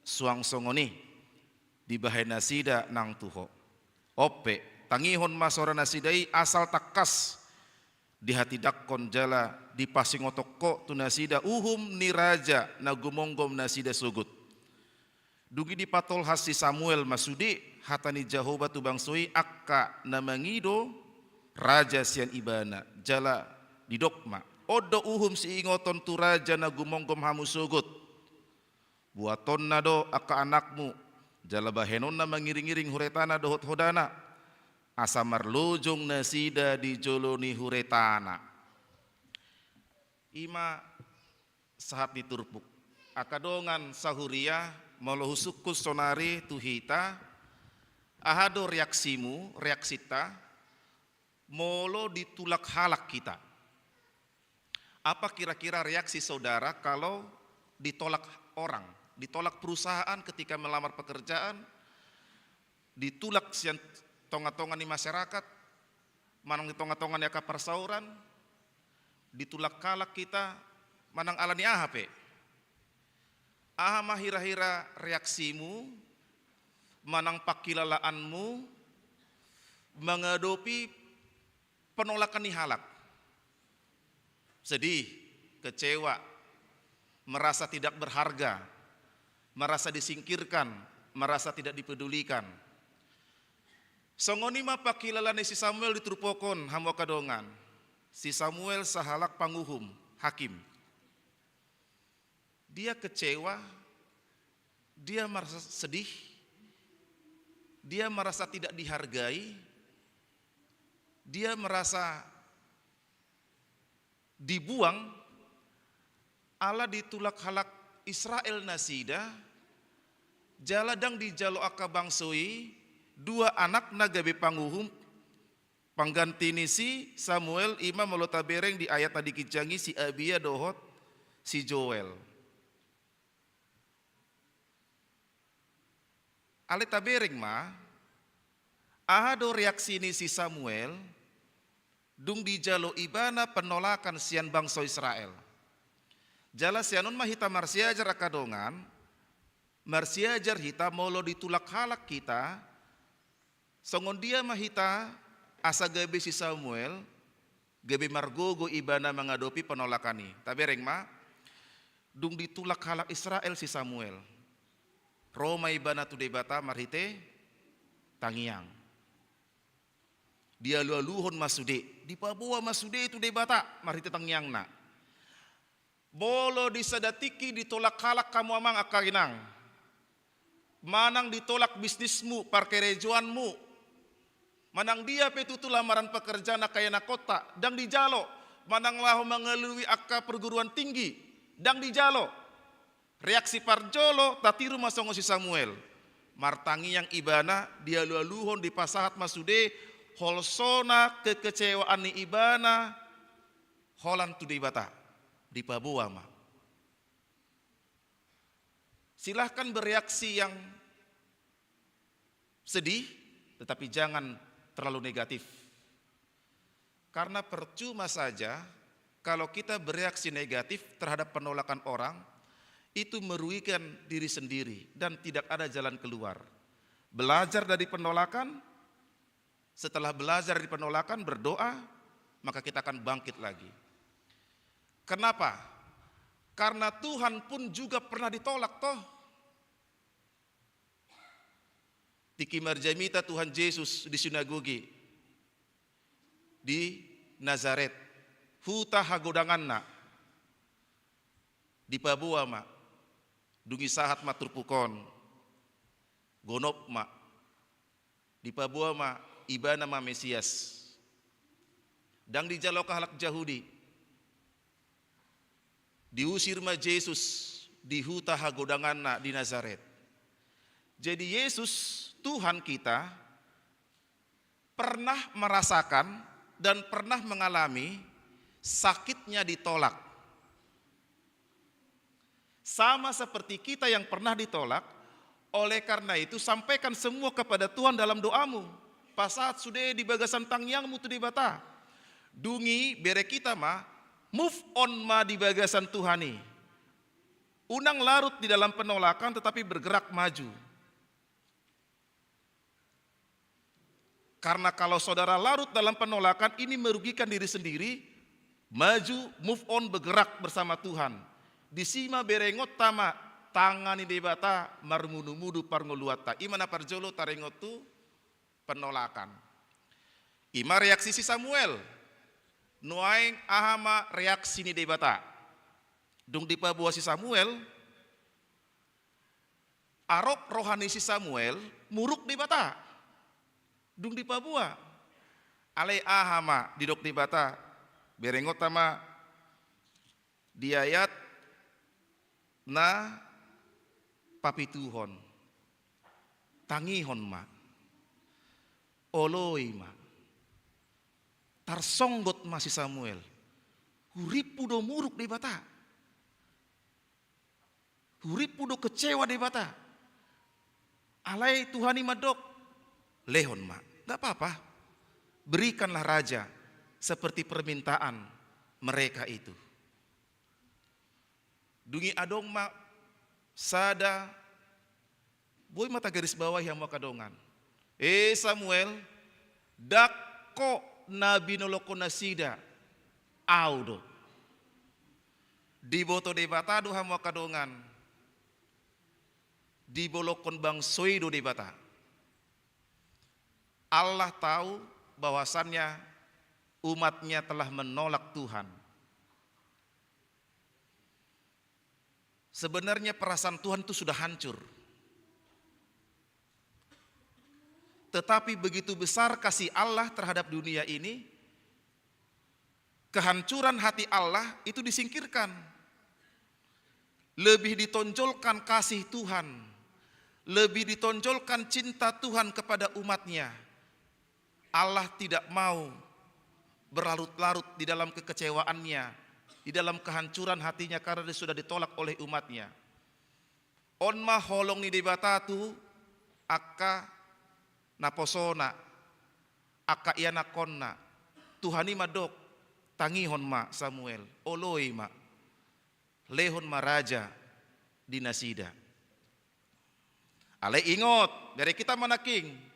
Suang songon i dibahen nasida nang tu ho. Onpe, tangihon ma soara nasida i asal tangkas dihatindangkon jala dipasingothon ho tu nasida uhum ni raja na gumomgom nasida sogot. Dung i dipatolhas si Samuel ma sude hata ni Jahowa tu bangso i angka na mangido raja sian ibana, jala didok ma: On do uhum siingoton tu raja na gumonggom hamu sogot. Buatonna do angka anakmu, jala bahenonna mangiringiring huretana dohot hodana, asa marlojong nasida di jolo ni huretana. I ma sahat ni turpuk. Angka dongan sahuria, molo husungkun sonari tu hita, aha do reaksimu, reaksinta, molo ditulak halak hita? Apa kira-kira reaksi saudara kalau ditolak orang, ditolak perusahaan ketika melamar pekerjaan, ditulak sian tongatonga ni masyarakat, manang di tongatonga ni angka parsauran, ditulak halak hita manang ala ni aha pe? Aha ma hirahira reaksimu manang pangkilalaanmu mangadopi penolakan ni halak? Sedih, kecewa, merasa tidak berharga, merasa disingkirkan, merasa tidak dipedulikan. Songon i ma pangkilalaan ni si Samuel di turpuk on, hamu angka dongan. Si Samuel sahalak panguhum, hakim. Dia kecewa, dia merasa sedih, dia merasa tidak dihargai, dia merasa dibuang, ala ditulak halak Israel nasida, jala ndang dijalo angka bangso i dua anakna gabe panguhum, pangganti ni si Samuel, i ma molo tabereng di ayat na di ginjang i, si Abia dohot si Joel. Alai tabereng ma, aha do reaksi ni si Samuel, dung dijalo ibana penolakan sian bangso Israel. Jala sian on ma hita marsiajar angka dongan, marsiajar hita molo ditulak halak hita, songon dia ma hita asa gabe si Samuel, gabe margogo ibana mangadopi penolakan i. Tabereng ma, dung ditulak halak Israel si Samuel, ro ma ibana tu Debata marhite tangiang. Dialualuhon ma sude, dipaboa ma sude tu Debata marhite tangiangna. Molo di sada tingki ditolak halak hamu amang angka inang, manang ditolak bisnismu, parkarejoanmu, manang dia pe tutu lamaran pekerjaan angka ianakhonta, ndang dijalo, manang laho mangalului angka perguruan tinggi, ndang dijalo. Reaksi parjolo tatiru ma songon si Samuel. Martangiang ibana, dialualuhon, dipasahat ma sude holsona kekecewaan ni ibana holan tu Debata, dipaboa ma. Silahkan bereaksi yang sedih, tetapi jangan terlalu negatif. Karena percuma saja kalau kita bereaksi negatif terhadap penolakan orang, itu merugikan diri sendiri dan tidak ada jalan keluar. Belajar dari penolakan, setelah belajar dari penolakan, berdoa, maka kita akan bangkit lagi. Kenapa? Karena Tuhan pun juga pernah ditolak, toh. Tingki marjamita Tuhan Jesus di sinagoge di Nazaret, huta hagodanganna, dipaboa ma, dung i sahat ma turpuk on, gonop ma, dipaboa ma, ibana ma Mesias. Ndang dijalo halak Jahudi. Diusir ma Jesus di huta hagodanganna di Nazaret. Jadi Yesus, Tuhan kita, pernah merasakan dan pernah mengalami sakitnya ditolak. Sama seperti kita yang pernah ditolak, oleh karena itu sampaikan semua kepada Tuhan dalam doamu. Pasahat sude di bagasan tangiangmu tu Debata. Dung i bere hita ma, move on ma di bagasan Tuhan i. Unang larut di dalam penolakan tetapi bergerak maju. Karena kalau saudara larut dalam penolakan, ini merugikan diri sendiri. Maju, move on, bergerak bersama Tuhan. Disi ma berengonta ma tangani Debata marmudumudu parngoluanta. I ma na parjolo taringot tu penolakan. I ma reaksi si Samuel. Nuaeng aha ma reaksi ni Debata? Dung dipaboa si Samuel, arop roha ni si Samuel muruk Debata. Dung dipaboa. Alai aha ma didok Debata? Berengonta ma di ayat na papituhon. Tangihon ma. Oloi ma. Tarsonggot ma si Samuel. Hurimpu do muruk Debata. Hurimpu do kecewa Debata. Alai Tuhan i mandok, lehon ma. Nggak apa-apa. Berikanlah raja seperti permintaan mereka itu. Dung i adong ma sada, boi ma tagaris bawahi hamu angka dongan. E Samuel, ndang ho na binolongkon nasida, au do. Diboto Debata do hamu angka dongan. Dibolongkon bangso i do Debata. Allah tahu bahwasannya umatnya telah menolak Tuhan. Sebenarnya perasaan Tuhan itu sudah hancur. Tetapi begitu besar kasih Allah terhadap dunia ini, kehancuran hati Allah itu disingkirkan. Lebih ditonjolkan kasih Tuhan, lebih ditonjolkan cinta Tuhan kepada umatnya. Allah tidak mau berlarut-larut di dalam kekecewaannya, di dalam kehancuran hatinya karena dia sudah ditolak oleh umatnya. On ma holong ni Debata tu angka naposona, angka ianakhonna. Tuhan i mandok, tangihon ma Samuel, oloi ma, lehon ma raja di nasida. Alai ingot, bere hita ma nangkin.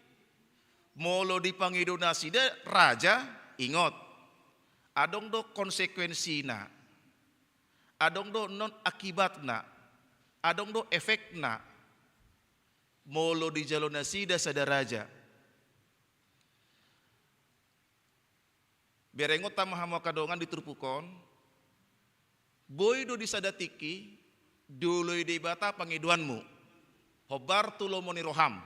Molo dipangido nasida raja, ingot. Adong do konsekuensina. Adong do non akibatna. Adong do efekna. Molo dijalo nasida sada raja. Berengonta ma hamu angka dongan di turpuk on. Boi do di sada tingki, dioloi Debata pangidoanmu. Hombar tu lomo ni roham.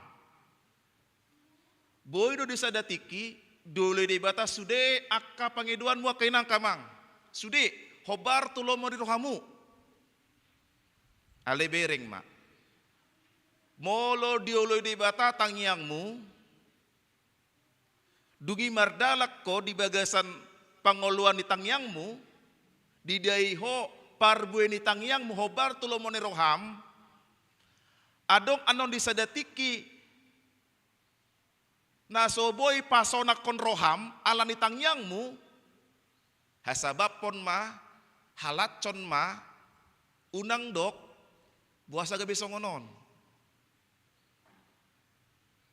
Boi do di sada tingki, dioloi Debata sude angka pangidoanmu angka inang angka amang. Sude, hombar tu lomo ni rohamu. Alai bereng ma. Molo dioloi Debata tangiangmu, dung i mardalan ho di bagasan pangoloan ni tangiangmu, didai ho parbue ni tangiangmu hombar tu lomo ni roham, adong annon di sada tingki na so boi pasonanghon roham ala ni tangiangmu, hasabamhon ma, halashon ma, unang dok, boasa gabe songon on.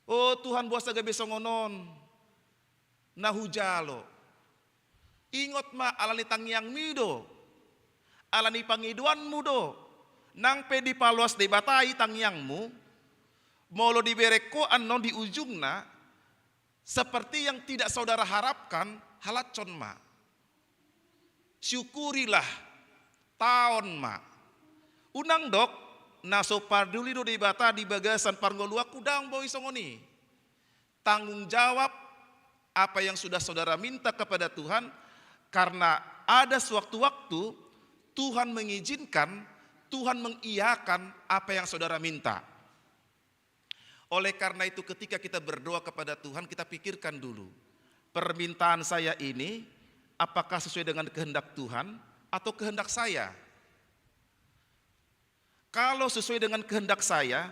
O Tuhan, boasa gabe songon on na hujalo. Ingot ma ala ni tangiangmi do, ala ni pangidoanmu do, nang pe dipaloas Debata i tangiangmu, molo dibereng ho annon di ujungna, seperti yang tidak saudara harapkan, halashon ma. Syukurilah, taon ma. Unang dok, na so parduli do Debata di bagasan parngoluanku, ndang boi songon i. Tanggung jawab apa yang sudah saudara minta kepada Tuhan, karena ada sewaktu-waktu Tuhan mengizinkan, Tuhan mengiyakan apa yang saudara minta. Oleh karena itu, ketika kita berdoa kepada Tuhan, kita pikirkan dulu, permintaan saya ini apakah sesuai dengan kehendak Tuhan atau kehendak saya? Kalau sesuai dengan kehendak saya,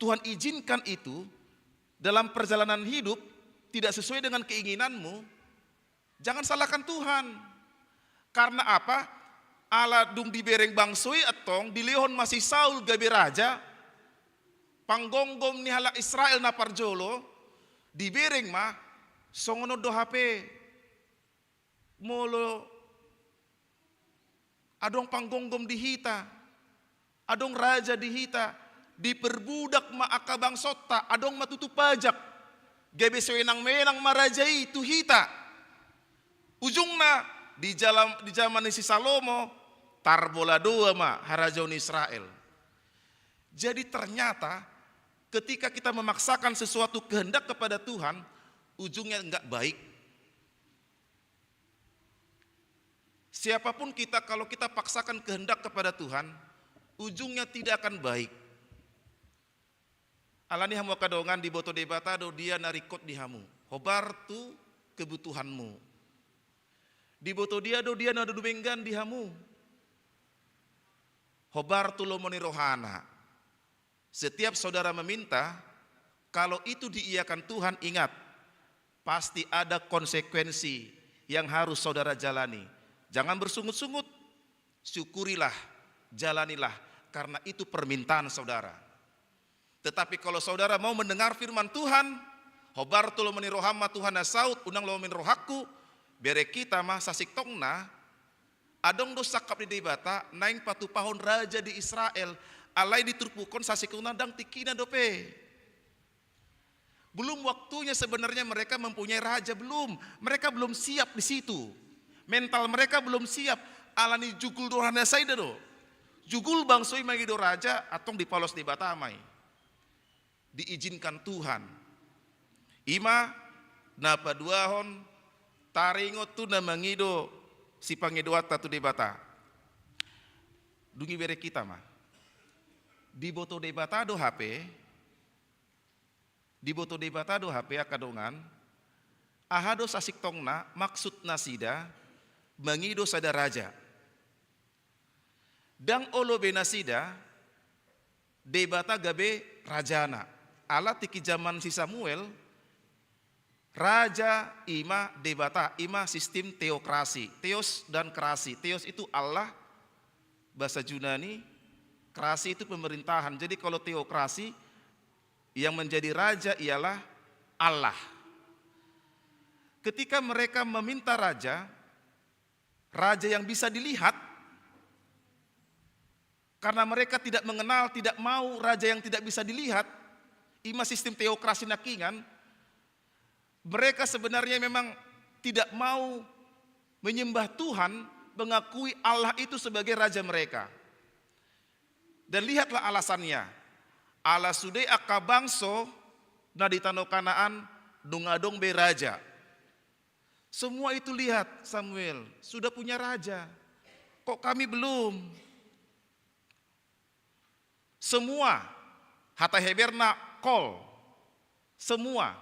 Tuhan izinkan itu dalam perjalanan hidup tidak sesuai dengan keinginanmu, jangan salahkan Tuhan. Karena apa? Ala dung dibereng bangso i antong, dilehon ma si Saul gabe raja, panggomgom ni halak Israel na parjolo, dibereng ma, songon on do hape molo adong panggomgom di hita, adong raja di hita, diperbudak ma angka bangsonta, adong ma tutu pajak. Gabe so menang-menang ma raja i tu hita. Ujungna di jalan, di zaman ni si Salomo, tarbola dua ma harajaon Israel. Jadi ternyata ketika kita memaksakan sesuatu kehendak kepada Tuhan, ujungnya enggak baik. Siapapun kita, kalau kita paksakan kehendak kepada Tuhan, ujungnya tidak akan baik. Alani hamu angka dongan, diboto Debata do dia na ringkot di hamu, hombar tu kebutuhanmu. Diboto dia do dia na dumenggan di hamu, hombar tu lomo ni rohana. Setiap saudara meminta, kalau itu diiyakan Tuhan, ingat, pasti ada konsekuensi yang harus saudara jalani. Jangan bersungut-sungut, syukurilah, jalanilah, karena itu permintaan saudara. Tetapi kalau saudara mau mendengar firman Tuhan, hombar tu lomo ni roham ma Tuhan na saut, unang lomo ni rohangku, bere hita ma sasintongna, adong do sangkap ni Debata naeng patupahon raja di Israel, alai di turpuk on sasintongna ndang tingkina dope. Belum waktunya sebenarnya mereka mempunyai raja, belum. Mereka belum siap di situ. Mental mereka belum siap. Alani jugul do rohana nasida do. Jugul bangso i mangido raja, antong dipalos Debata ma i. Diizinkan Tuhan. I ma na paduahon, taringot tu na mangido sipangidoanta tu Debata. Dung i bere hita ma. Diboto Debata do hape, diboto Debata do hape angka dongan, aha do sasintongna maksud nasida mangido sada raja. Ndang olo be nasida Debata gabe rajana. Ala tingki zaman si Samuel, raja i ma Debata, i ma sistem teokrasi. Theos dan krasi. Theos itu Allah, bahasa Junani, krasi itu pemerintahan. Jadi kalau teokrasi, yang menjadi raja ialah Allah. Ketika mereka meminta raja, raja yang bisa dilihat, karena mereka tidak mengenal, tidak mau raja yang tidak bisa dilihat, i ma sistem teokrasi nangkiningan, mereka sebenarnya memang tidak mau menyembah Tuhan, mengakui Allah itu sebagai raja mereka. Dan lihatlah alasannya. Ala sude angka bangso na di tano Kanaan nunga adong be raja. Semua itu lihat Samuel, sudah punya raja. Kok kami belum? Semua, hata Heberna kol. Semua.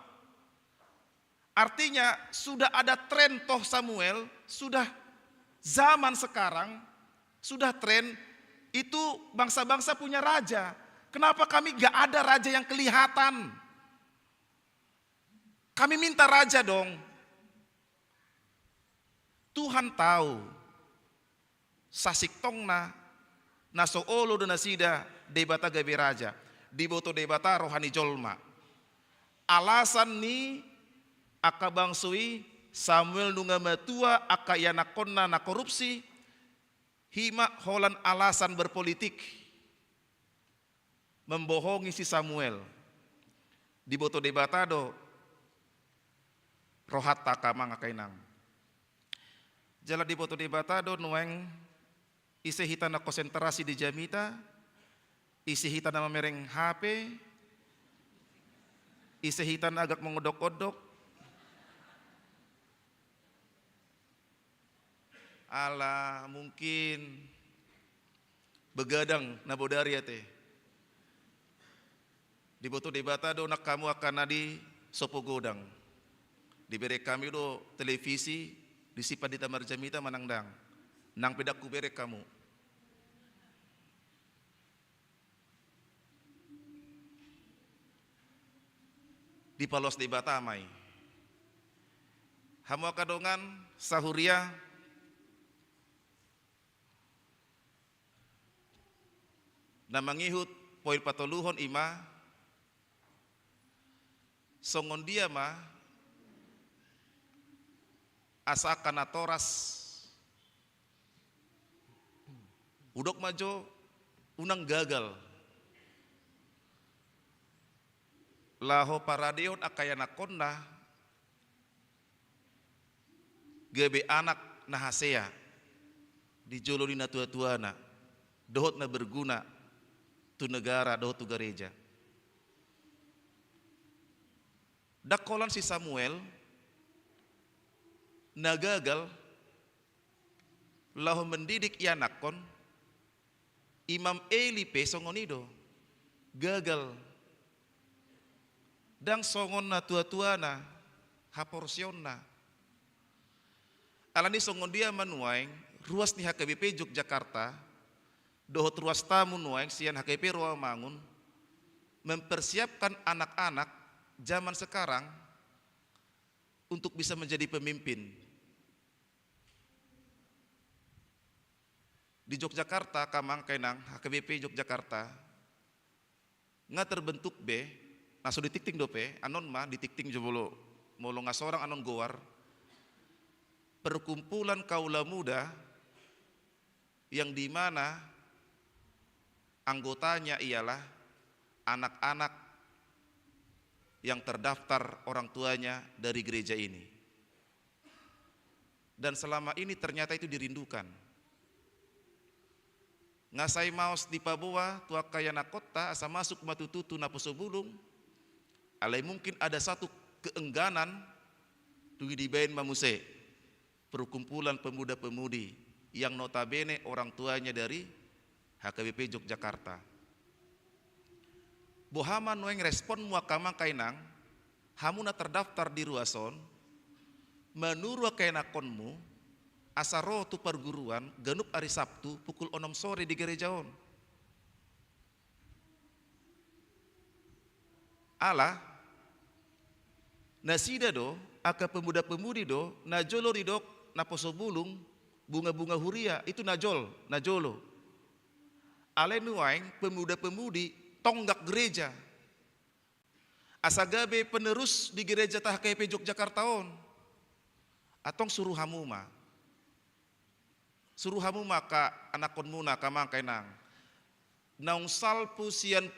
Artinya sudah ada tren toh Samuel, sudah zaman sekarang, sudah tren itu bangsa-bangsa punya raja. Kenapa kami gak ada raja yang kelihatan? Kami minta raja dong. Tuhan tahu, sasintongna na so olo do nasida Debata gabe raja. Diboto Debata roha ni jolma. Alasan ni angka bangso i, Samuel nunga matua, angka ianakhonna na korupsi, i ma holan alasan berpolitik. Membohongi si Samuel. Diboto Debata do rohanta angka amang angka inang. Jala diboto Debata do nuaeng ise hita na konsentrasi di jamita, ise hita na mamereng H P, ise hita na agak mengondok-ondok. Ala mungkin begadang na bodari ate. Diboto Debata do nang hamu angka na di sopo godang. Dibereng hami do televisi, disi pandita marjamita manang ndang. Nang pe ndang hubereng hamu. Dipalos Debata ma i. Hamu angka dongan sahuria, na mangihut poin patoluhon i ma, songon dia ma asa angka natoras. Hudok ma jo, unang gagal laho paradehon angka ianakhonna gabe anak na hasea di jolo ni natuatuana dohot na berguna tu negara dohot tu gareja. Ndang holan si Samuel na gagal laho mendidik ianakhon, Imam Eli pe songon i do, gagal. Ndang songon natuatuana haporseaonna. Alani songon dia ma nuaeng ruas ni H K B P Yogyakarta dohot ruasta ma nuaeng sian H K B P Rawamangun mempersiapkan anak-anak zaman sekarang untuk bisa menjadi pemimpin. Di Yogyakarta, angka amang, angka inang, H K B P Yogyakarta, nga terbentuk be, na so ditingting dope, anon ma ditingting jo molo, molo nga sorang anon goar, perkumpulan kaula muda yang di mana anggotanya ialah anak-anak yang terdaftar orang tuanya dari gereja ini. Dan selama ini ternyata itu dirindukan. Nga sai maos dipaboa tu angka ianakhonta asa masuk ma tutu tu naposo bulung, alai mungkin ada satu keengganan, dung i dibaen ma muse perkumpulan pemuda-pemudi yang notabene orang tuanya dari H K B P Yogyakarta. Boha ma nuaeng responmu, angka amang, angka inang, hamu na terdaftar di ruas on, manuru angka ianakhonmu asa ro tu parguruan ganup ari Sabtu pukul onom sore di gereja on? Ala nasida do, angka pemuda-pemudi do na jolo didok naposo bulung, bunga-bunga huria, itu na jol, na jolo. Alai nuaeng pemuda-pemudi tonggak gereja asa gabe penerus di gereja ta H K B P Yogyakarta on. Antong suru hamu ma. Suru hamu ma angka anakhonmuna, angka amang, angka inang, naung salpu sian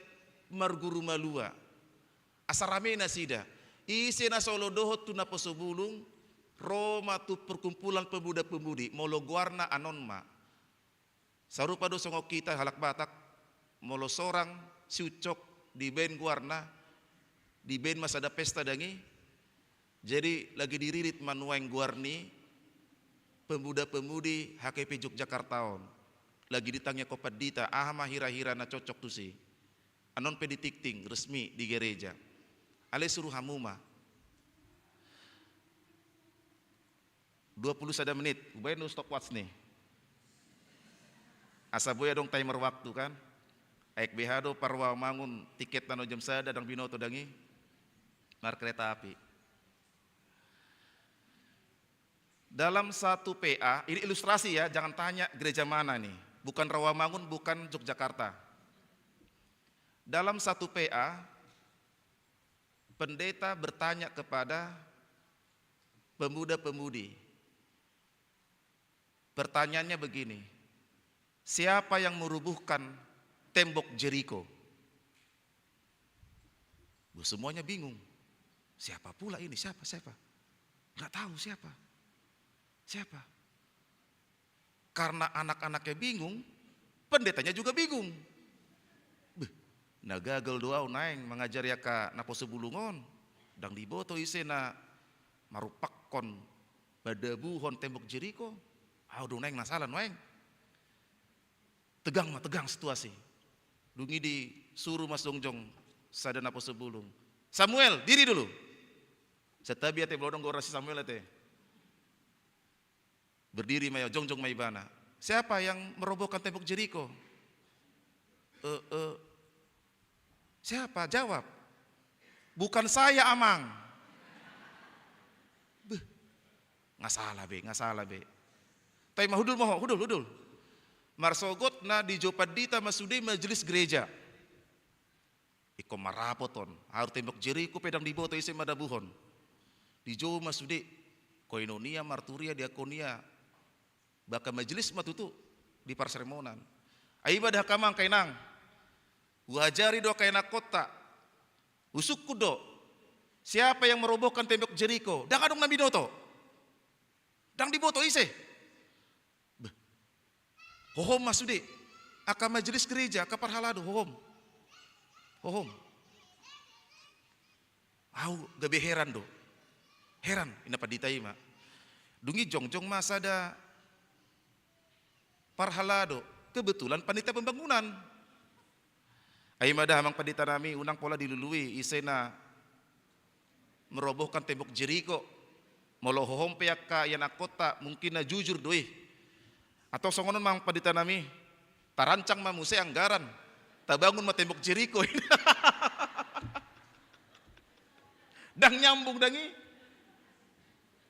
marguru malua, asa rame nasida. Ise na so olo dohot tu naposo bulung, ro ma tu perkumpulan pemuda-pemudi, molo goarna anon ma. Sarupa do songon hita halak Batak, molo sorang si Ucok dibaen goarna, dibaen ma sada pesta, dang i? Jadi lagi diririt ma nuaeng goar ni pemuda-pemudi H K B P Yogyakarta on. Lagi ditangiangkon pandita, aha ma hira-hira na cocok tusi. Anon pe ditingting resmi di gereja. Alai suru hamu ma. Dua puluh sada menit, hubaen do stopwatch ni. Asa boi adong timer waktu kan. Aek beha do par Rawamangun tiketna na jam sada ndang binoto, dang i? Markereta api. Dalam satu P A, ini ilustrasi ya, jangan tanya gereja mana nih. Bukan Rawamangun, bukan Yogyakarta. Dalam satu P A, pendeta bertanya kepada pemuda-pemudi. Pertanyaannya begini, "Siapa yang merubuhkan tembok Jeriko?" Wah, semuanya bingung. "Siapa pula ini? Siapa? Siapa?" Nggak tahu siapa. Siapa? Karena anak-anaknya bingung, pendetanya juga bingung. "Beh, na gagal do au naeng mangajari angka naposo bulung on. Ndang diboto ise na marupakkon, madabuhon tembok Jeriko. Au do naeng na sala nuaeng." Tegang ma, tegang situasi. Dung i disuru ma jongjong sada naposo bulung. "Samuel, diri dulu." Santabi ate, molo adong goar si Samuel ate. Berdiri ma ia, jongjong ma ibana. "Siapa yang merobohkan tembok Jeriko?" "Eh, eh, siapa? Jawab." "Bukan saya, Amang." Beh, nga sala be, nga sala be. Tahe ma, hundul ma ho, hundul, hundul. Marsogotna dijou pandita ma sude majelis gereja. Ingkon marapot on, haru tembok Jeriko pe ndang diboto ise madabuhon. Dijou ma sude, koinonia, marturia, diakonia, bahkan majelis ma tutu di parsermonan. Ai ima da angka amang, angka inang, huajari do angka ianakhonta, husungkun do, siapa yang merobohkan tembok Jeriko? Ndang adong na binoto. Ndang diboto ise. Beh. Hohom ma sude. Angka majelis gereja, angka parhalado, hohom. Hohom. Ahu gabe heran do. Heran, inna pandita i ma. Dung i jongjong ma sada parhalado, kebetulan panitia pembangunan. Ai ima da amang pandita nami, unang pola dilului ise na merobohkan tembok Jeriko. Molo hohom pe angka ianakhonta, mungkin na jujur do i. Atau songon on ma amang pandita nami, tarancang ma muse anggaran, tabangun ma tembok Jeriko. Ndang nyambung ndang i.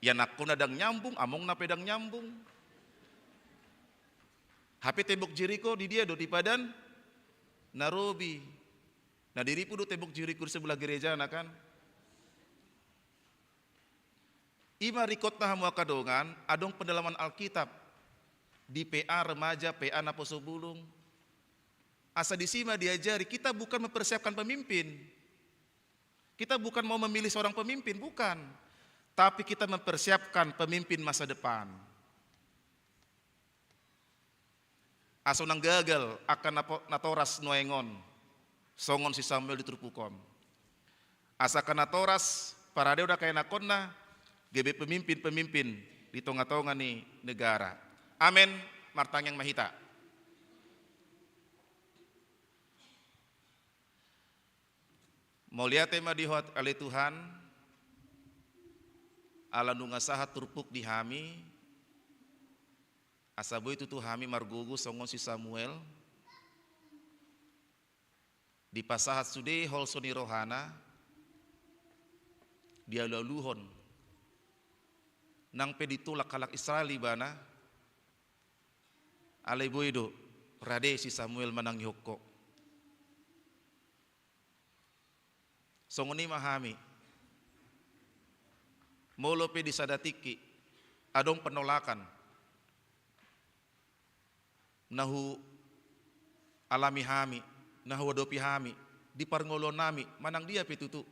Ianakhonna ndang nyambung, amongna pe ndang nyambung. Hape tembok Jeriko di dia do, di Padan Narobi. Nah, diripu do tembok Jeriko di sebelah gerejana kan. Ima ringkotna hamu angka dongan, adong pendalaman Alkitab di P A remaja, P A naposo bulung. Asa disi ma diajari, kita bukan mempersiapkan pemimpin. Kita bukan mau memilih seorang pemimpin, bukan. Tapi kita mempersiapkan pemimpin masa depan. Asa unang gagal angka napo-, natoras nuaeng on, songon si Samuel di turpuk on. Asa angka natoras, paradehon angka ianakhonna, gabe pemimpin-pemimpin di tonga-tonga ni negara. Amen. Martangiang ma hita. Mauliate ma di Ho ale Tuhan, ala nunga sahat turpuk di hami, asa boi tutu hami margogo songon si Samuel, dipasahat sude holso ni rohana, dialualuhon, nang pe ditolak halak Israel ibana, alai boi do rade si Samuel manangihon Ho. Songon i ma hami. Molo pe di sada tingki adong penolakan na hualami hami, na huadopi hami di parngoluonnami, manang dia pe tutu,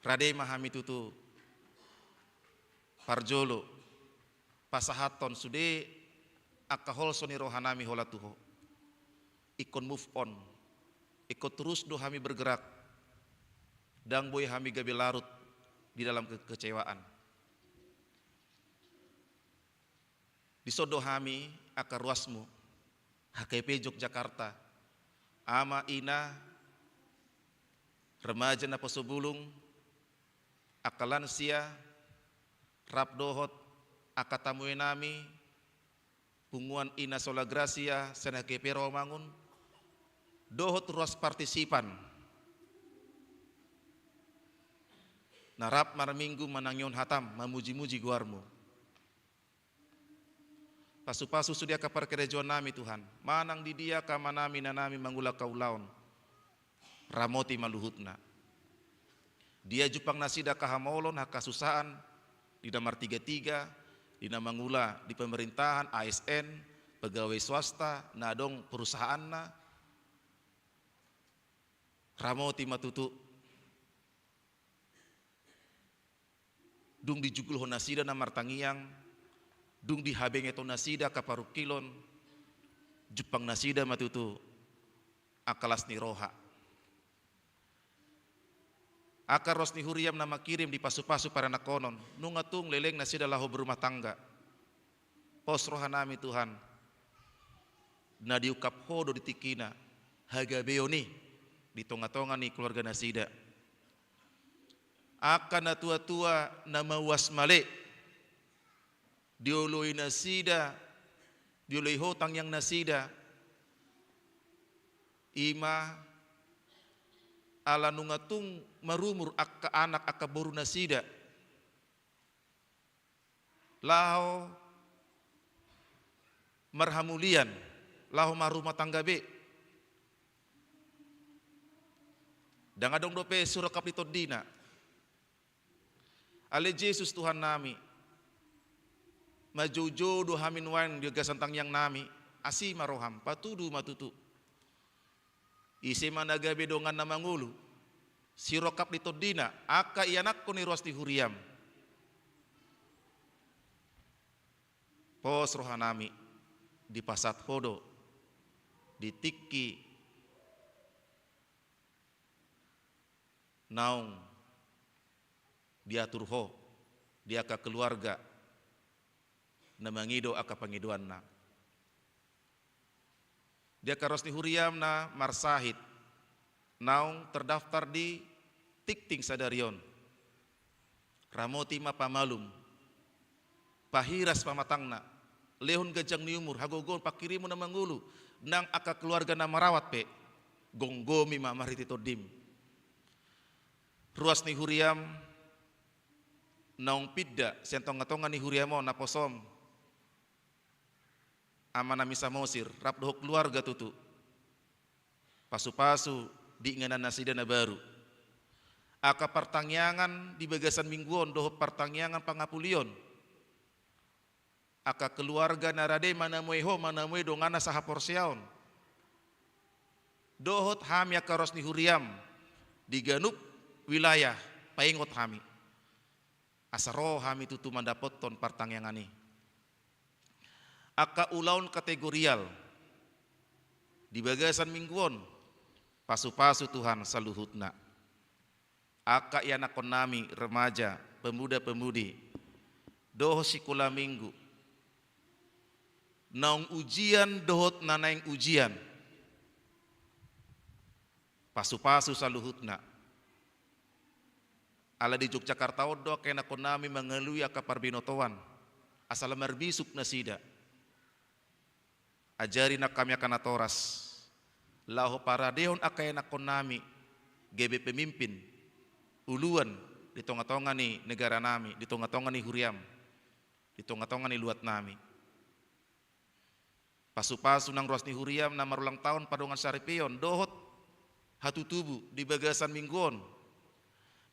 rade ma hami tutu parjolo pasahathon sude angka holso ni rohanami holan tu Ho. Ingkon move on, ingkon terus do hami bergerak, ndang boi hami gabe larut di dalam kekecewaan. Dison do hami angka ruasmu, H K P Yogyakarta, ama, ina, remaja naposo bulung, angka lansia, rap dohot angka tamuenami, punguan Ina Sola Gracia sian H K P Rawamangun, dohot ruas partisipan na rap marminggu manangihon hatam, mamujimuji goarmu. Pasupasu sude angka parkarejoannami Tuhan, manang di dia angka amanami inanami mangula angka ulaon, ramoti ma luhutna. Dia jumpang nasida angka hamaolon, angka hasusaan, di na martigatiga, di na mangula di pemerintahan, A S N, pegawai swasta, na adong perusahaanna, ramoti ma tutu. Dung dijugulhon nasida na martangiang, dung dihabengeton nasida angka parungkilon, jumpang nasida ma tutu angka las ni roha. Angka ruas ni huriam na mangkirim di pasupasu paranakhonon, nunga tung leleng nasida laho berumah tangga. Pos rohanami Tuhan, na diungkap Ho do di tingkina hagabeon i di tongatonga ni keluarga nasida. Angka natuatua na mauas male, dioloi nasida, dioloi Ho tangiang nasida, ima ala nunga tung marumur angka anak angka boru nasida, laho marhamulian, laho marrumah tangga be. Ndang adong dope sirongkap ni tondina. Ale Jesus Tuhannami, manjoujou do hami nuaeng di bagasan tangiangnami, Asi ma roham, patudu ma tutu. Ise ma na gabe donganna mangolu, sirongkap ni tondina, angka ianakkon ni ruas ni huriam. Pos rohanami, dipasahat Ho do di tingki naung diatur Ho di angka keluarga na mangido angka pangidoanna. Di angka ruas ni huriam na marsahit naung terdaftar di tingting sadari on. Ramoti ma pamalum, pahiras pamatangna, lehon ganjang ni umur, hagogoon, panghirimon na mangolu, nang angka keluarga na marawat pe, gomgomi ma marhite tondim. Ruas ni huriam naung pinda sian tongatonga ni huriam on, naposom amanami Samosir rap dohot keluarga tutu. Pasupasu di inganan nasida na baru. Angka partangiangan di bagasan minggu on dohot partangiangan pangapulion. Angka keluarga na rade manamoi Ho, manamoi donganna sahaporseaon. Dohot hami angka ruas ni huriam di ganup wilayah, paingot hami. Asa ro hami tutu mandapothon partangiangan i. Angka ulaon kategorial di bagasan minggu on, pasupasu Tuhan saluhutna. Angka ianakkonnami, remaja, pemuda-pemudi, dohot sikola minggu, naung ujian dohot na naeng ujian, pasupasu saluhutna. Ala di Yogyakarta on do angka ianakkonnami mangalului angka parbinotoan, asa lam marbisuk nasida. Ajari nang hami angka natoras, laho paradehon angka ianakkonnami gabe pemimpin, uluan di tongatonga ni negaranami, di tongatonga ni huriam, di tongatonga ni luatnami. Pasupasu nang ruas ni huriam na marulang taon padongan saripeon dohot hatutubu di bagasan minggu on.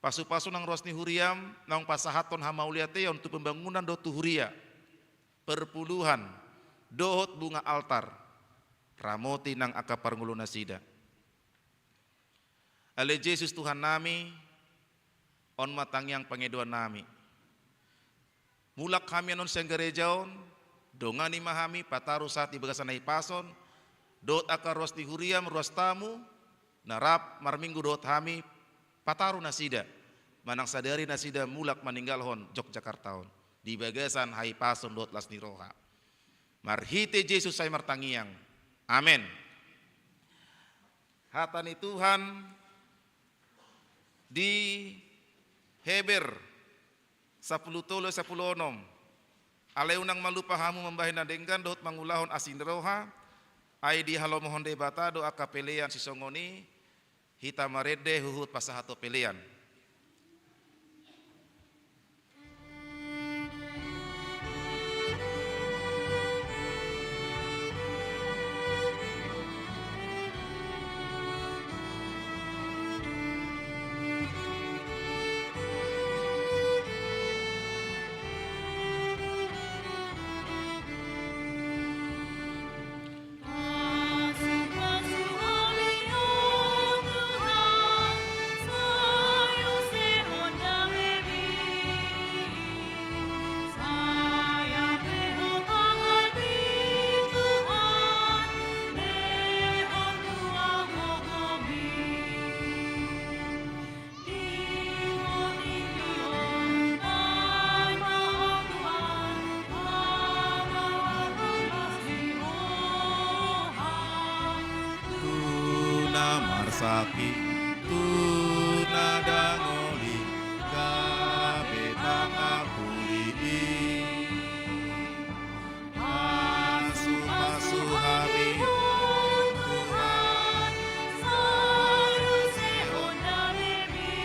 Pasupasu nang ruas ni huriam naung pasahathon hamauliateon tu pembangunan dohot tu huria, perpuluhan, dohot bunga altar. Ramoti nang angka parngoluonnasida. Ale Jesus Tuhannami, on ma tangiang pangidoannami. Mulak hami annon sian gareja on, dongani ma hami, pataru sahat di bagasan hahipason, dohot angka ruas ni huriam, ruas tamu, na rap marminggu dohot hami, pataru nasida, manang sadari nasida mulak maninggalhon Yogyakarta on, di bagasan hahipason dohot las ni roha. Marhite Jesus sai martangiang. Amen. Hata ni Tuhan di Heber sampulu tolu, sampulu onom. Alai unang ma lupa hamu mambahen na denggan dohot mangulahon asi ni roha, ai dihalomohon Debata do angka pelean sisongon i. Hita marende huhut pasahathon pelean. Tu na marsahit, tu na dangol i, gabe pangapuli i. Pasupasu hami, Tuhan, sai use on damemi,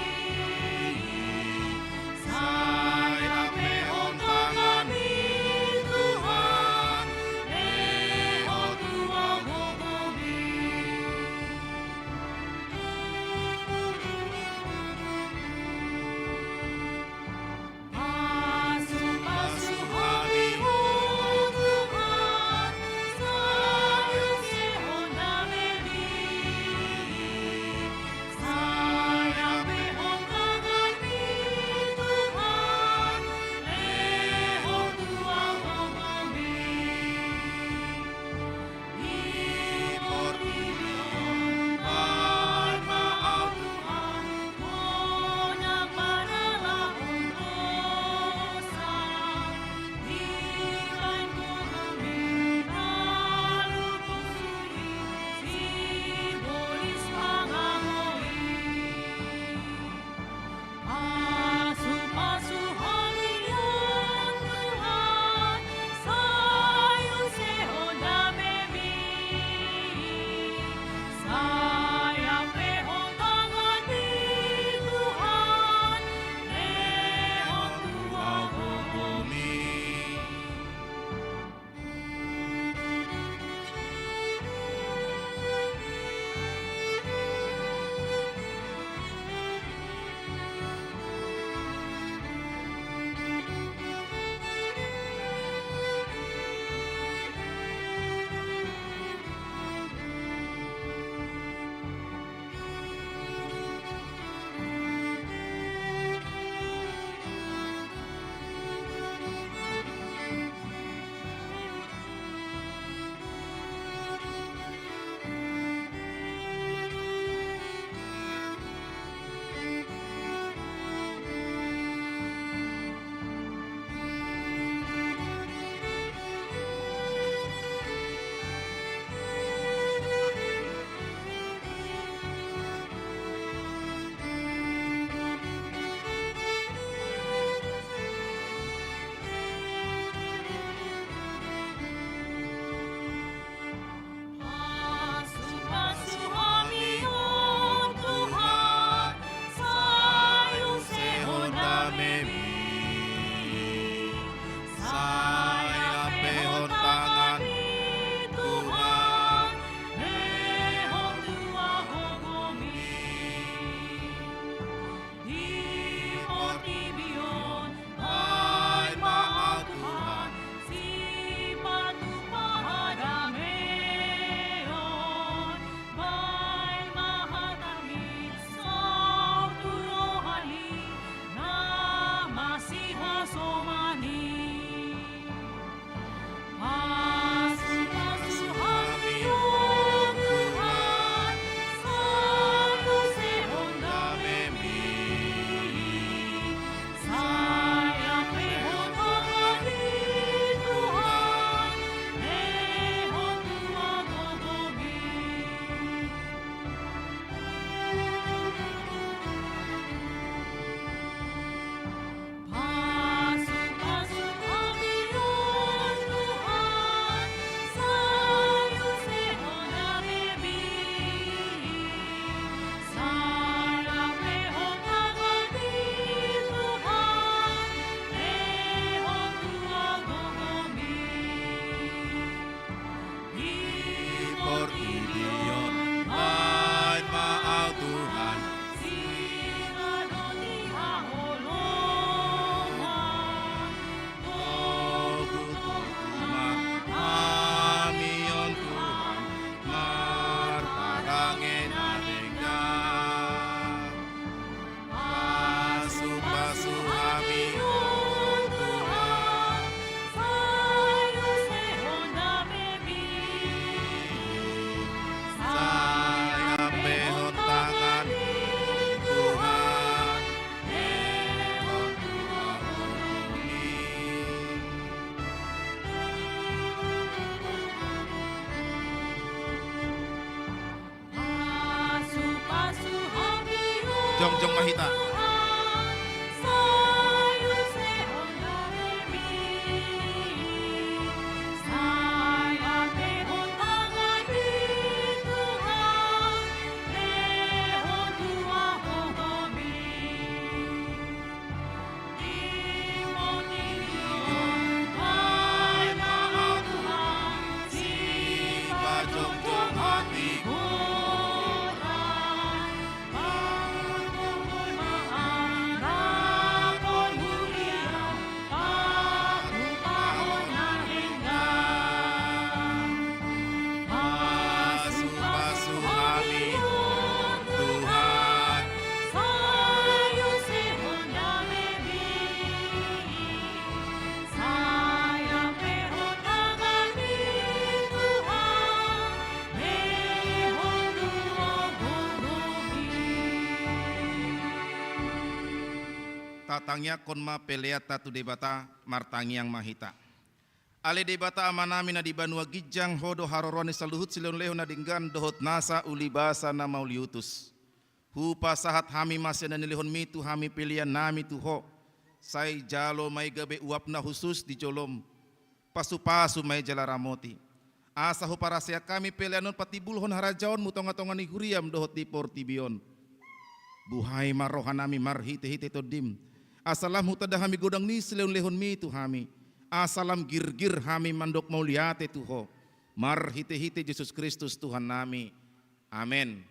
sai ampehon tanganmi, Tuhan, lehon tu gogomi. Jongjong ma hita. Pasu-pasu hami, Tuhan. Tatangiangkon ma peleanta tu Debata, martangiang ma hita. Ale Debata Amanami na di banua ginjang, Ho do haroroan ni saluhut silehon-lehon na denggan dohot nasa ulibasa na mauliutus. Hupasahat hami ma sian na nilehonmi tu hami peleannami tu Ho. Sai jalo ma i gabe uap na hushus di jolom. Pasu-pasu ma i jala ramoti. Asa huparaseak hami pelean on patimbulhon harajaonmu tonga-tonga ni huriam dohot di portibi on. Buhai ma rohanami marhite-hite Tondim. Asa lam hutanda hami godang ni silehon-lehonmi tu hami. Asa lam girgir hami mandok mauliate tu Ho. Marhite-hite Jesus Kristus Tuhannami. Amen.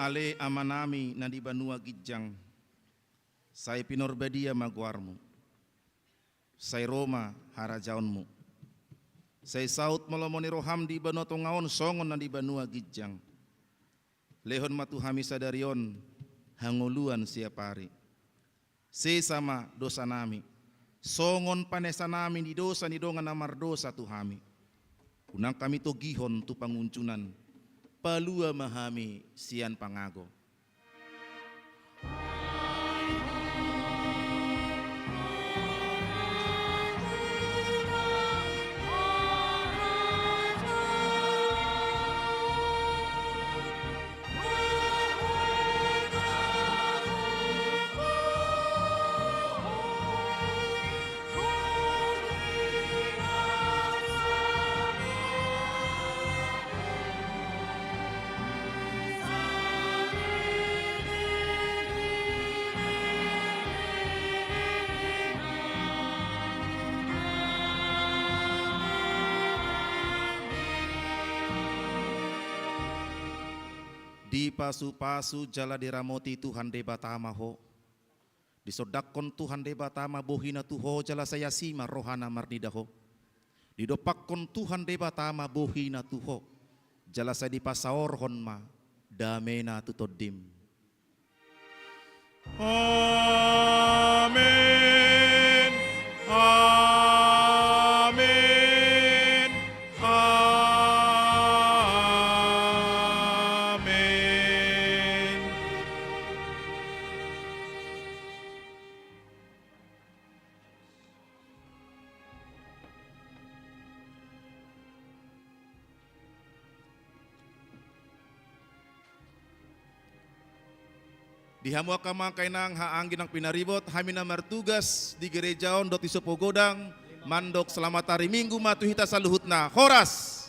Ale Amanami na di banua ginjang, sai pinarbadia ma goarmu. Sai ro ma harajaonmu. Sai saut ma lomo ni roham di banua tonga on songon na di banua ginjang. Lehon ma tu hami sadari on hangoluan siapari. Sesa ma dosanami, songon panesanami di dosa ni dongan na mardosa tu hami. Unang hami togihon tu pangunjunan, palua ma hami sian pangago. Dipasu-pasu jala diramoti Tuhan Debata ma ho. Disondangkon Tuhan Debata ma bohina tu ho jala sai asi ma rohana marnida ho. Didompakkon Tuhan Debata ma bohina tu ho, jala sai dipasaorhon ma damena tu tondim. Amen. Amen. Amen. Di hamu angka amang, angka inang, haha anggi nang pinaribot, hami na martugas di gereja on dohot di sopo godang, mandok selamat hari Minggu ma tu hita saluhutna. Horas.